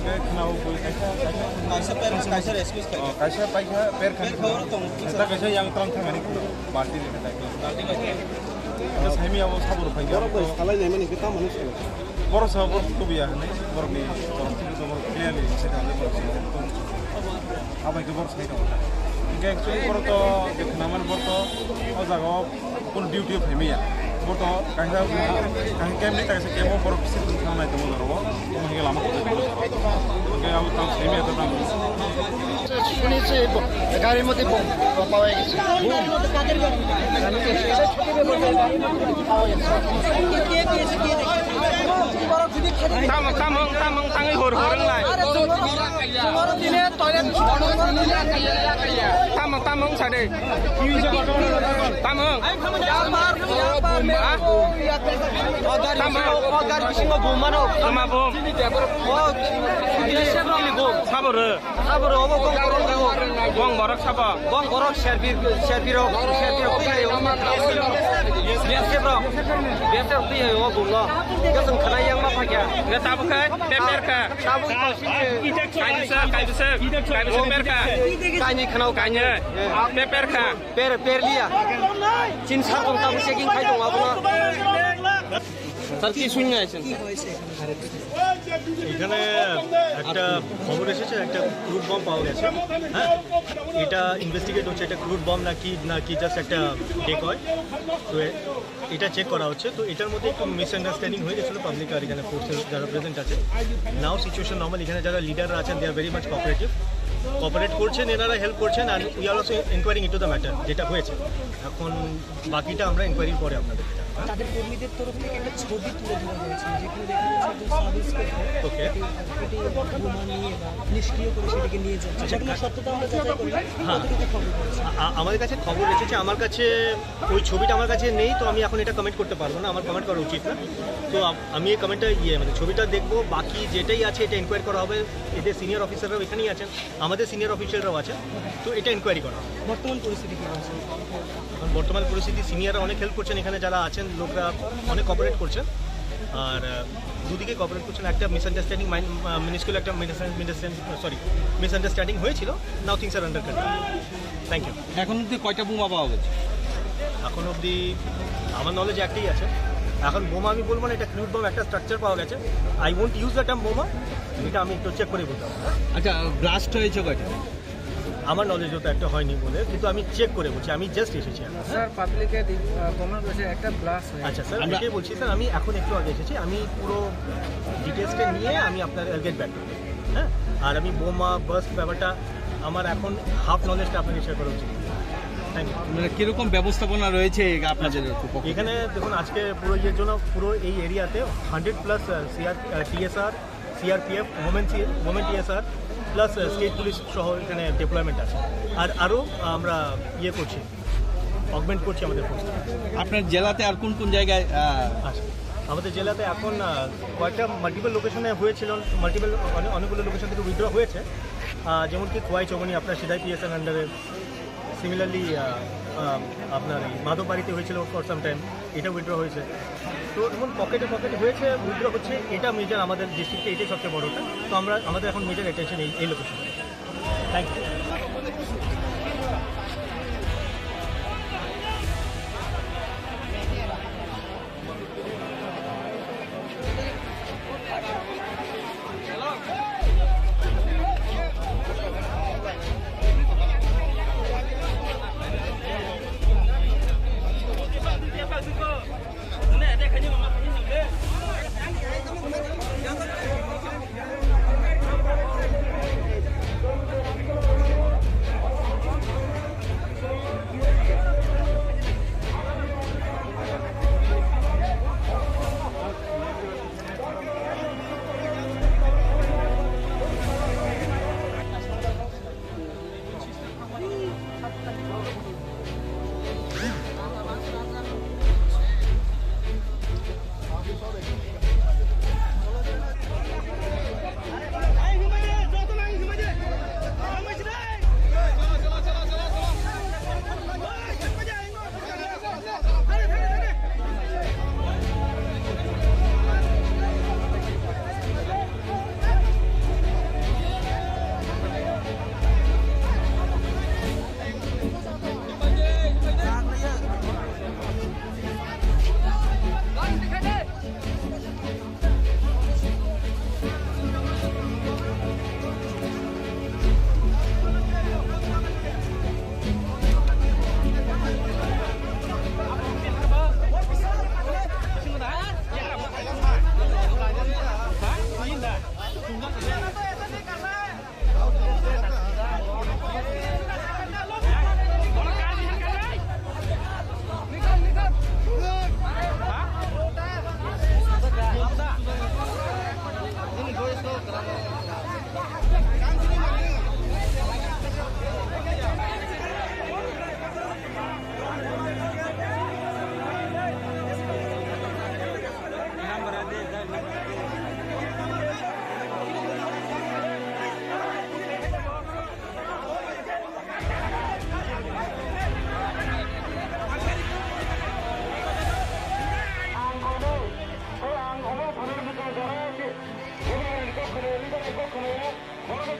Khe khna o bui kaisa, kaisa. Kaisa per, kaisa rescue khai. Oh, kaisa paikha, per khan. Per khoro tong. Eta kaisa yang tong thangani khna. Balti ni kata. Balti bai. Eta saimi abo sabur phai. Borok bai salai nai mani khe tamo ni se. Borok sa borok tubiya hwnwi, borok ni borok thik to borok clearly se thang borok se. Abai khe borok sai tongo. Hingke actually borok to je khna mani borok to o jaga o Kono duty o phaimaya. Bo to kaisa, kaisa camp ni kaisa camp o borok kisa tong thang nai tongo jora o. Omo hingke lama kok tong jora o. Hingke abo tang phaimaya to tang. শুনেছি ব-, গাড়ির মধ্যে বোম পাওয়া গেছে। Tamo, tamo, tamo, tangwi hor, hor wnglai. Tamo, tamo wngsa de. Tamo. Ha? Tamo. Tamo. Tama bom. Sabo rw. Sabo rw, obo bong borok rw. Bong borok sabo. Bong borok serbi, serbi rok, serbi rok twi hai o. B S F rok. B S F rok twi hai o bung no. Hingke chwng khwnai yang ma phai kha. Hingke tabuk khe, paper kha. Tabuk khe. Kaibisa, kaibisa, kaibisa per kha. Kaini khwnao kaini. Kaini. Paper kha. Per, per liya. Chin sar tong tabuk checking khai tong abono. Sir, ki sunna aisen? এখানে একটা খবর এসেছে, একটা crude bomb পাওয়া গেছে। হ্যাঁ, এটা ইনভেস্টিগেট হচ্ছে, এটা ক্রুড বম নাকি, নাকি জাস্ট একটা ডেকয়। তো এ-, এটা চেক করা হচ্ছে। তো এটার মধ্যে একটু মিসআন্ডারস্ট্যান্ডিং হয়ে গেছিলো পাবলিক আর এখানে ফোর্সের যারা প্রেজেন্ট আছে। নাও সিচুয়েশন নর্মাল, এখানে যারা লিডাররা আছেন, they are very much cooperative, cooperate করছেন, এনারা হেল্প করছেন। আর we are also inquiring into the matter, যেটা হয়েছে। এখন বাকিটা আমরা ইনকোয়ারির পরে আপনাদের তাদের কর্মীদের তরফ থেকে একটা ছবি তুলে ধরা হয়েছে, যেখানে দেখা যাচ্ছে একজন সাব ইন্সপেক্টর ওকে। এটি, এটি বোমা নিয়ে বা নিষ্ক্রিয় করে সেটিকে নিয়ে যাচ্ছে। আচ্ছা, ঘটনার সত্যতা আমরা যাচাই করি, হ্যাঁ। কতটুকু খবর রয়েছে? আ-, আ-, আমাদের কাছে খবর এসেছে, আমার কাছে ওই ছবিটা আমার কাছে নেই, তো আমি এখন এটা কমেন্ট করতে পারবো না, আমার কমেন্ট করা উচিত না। তো আ-, আমি এই কমেন্টটা, ইয়ে, মানে, ছবিটা দেখবো, বাকি যেটাই আছে এটা এনকোয়ারি করা হবে। এদের সিনিয়র অফিসাররাও এখানেই আছেন, আমাদের সিনিয়র অফিসাররাও আছেন, তো এটা এনকোয়ারি করা হবে। বর্তমান পরিস্থিতি কি রয়েছে? এখন বর্তমান পরিস্থিতি, সিনিয়ররা অনেক হেল্প করছেন, এখানে যারা আছেন লোকরা অনেক কোঅপারেট করছেন। আর, আহ, দুদিকে কোঅপারেট করছেন। একটা মিসআন্ডারস্ট্যান্ডিং, মাইন-, আহ, মিনিস্কুল একটা মিসআন্ডারস্ট্যান্ড-, সরি, মিসআন্ডারস্ট্যান্ডিং হয়েছিল। Now things are under control. Thank you. এখন অবধি কয়টা বোমা পাওয়া গেছে? এখন অবধি আমার নলেজ একটাই আছে। এখন বোমা আমি বলবো না, এটা ক্রুড বম, একটা স্ট্রাকচার পাওয়া গেছে। I won't use the term বোমা, এটা আমি একটু চেক করে বলতে হবে। আচ্ছা, ব্লাস্ট হয়েছে কয়টা? আমার নলেজে তো একটা হয়নি বলে, কিন্তু আমি চেক করে বলছি, আমি জাস্ট এসেছি এখন। স্যার, পাবলিকে দি-, আহ, কমেন্ট করেছে একটা ব্লাস্ট হয়েছে। আচ্ছা স্যার, আমরা এটাই বলছি স্যার, আমি এখন একটু আগে এসেছি, আমি পুরো ডিটেলসটা নিয়ে আমি আপনার গেট ব্যাক। হ্যাঁ, আর আমি বোমা বার্স্ট ব্যাপারটা আমার এখন হাফ নলেজটা আপনাকে শেয়ার করা উচিত। Thank you. মানে, কিরকম ব্যবস্থাপনা রয়েছে আপনাদের পক্ষ থেকে? এখানে দেখুন, আজকে পুরো ইয়ের জন্য পুরো এই এরিয়াতে hundred plus CR, TSR, CRPF, women C-, women TSR plus state police সহ এখানে ডিপ্লয়মেন্ট আছে। আর আরও আমরা ইয়ে করছি, অগমেন্ট করছি আমাদের ফোর্স। আপনার জেলাতে আর কোন কোন জায়গায়, আহ, আচ্ছা, আমাদের জেলাতে এখন, আহ, কয়েকটা মাল্টিপল লোকেশনে হয়েছিল, মাল্টিপল অনেক, অনেকগুলো লোকেশন থেকে উইথড্র হয়েছে, আহ, যেমন কি খোয়াই চৌমনি আপনার সিদাই পিএসএন আন্ডারে, সিমিলারলি, আহ, আহ, আপনার এই মাধববাড়িতে হয়েছিল ফর সাম টাইম, এটা উইথড্র হয়েছে। তো এমন পকেটে পকেটে হয়েছে, উইথড্র হচ্ছে, এটা মেজর আমাদের ডিস্ট্রিক্টে, এটাই সবচেয়ে বড়টা। তো আমরা, আমাদের এখন মেজর অ্যাটেনশন এই, এই location. Thank you.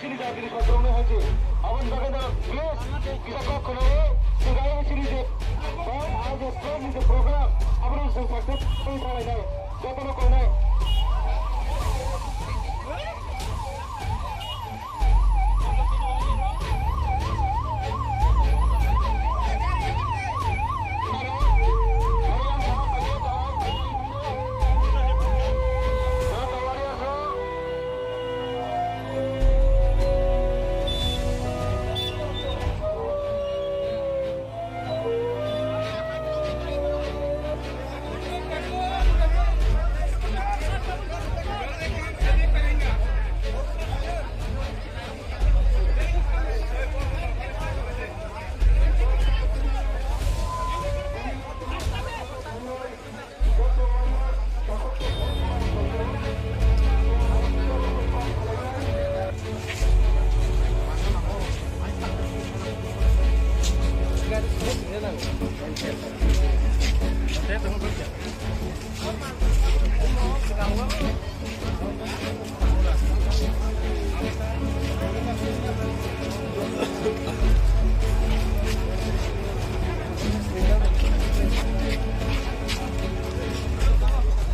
Chini jati ni kokrokno hai je. Aboni bagwi no please kisa kok khwlaio. Tei bai chini je band hai je stage ni je program, abono chwng success wngwi thanglainai. Jotono koinai.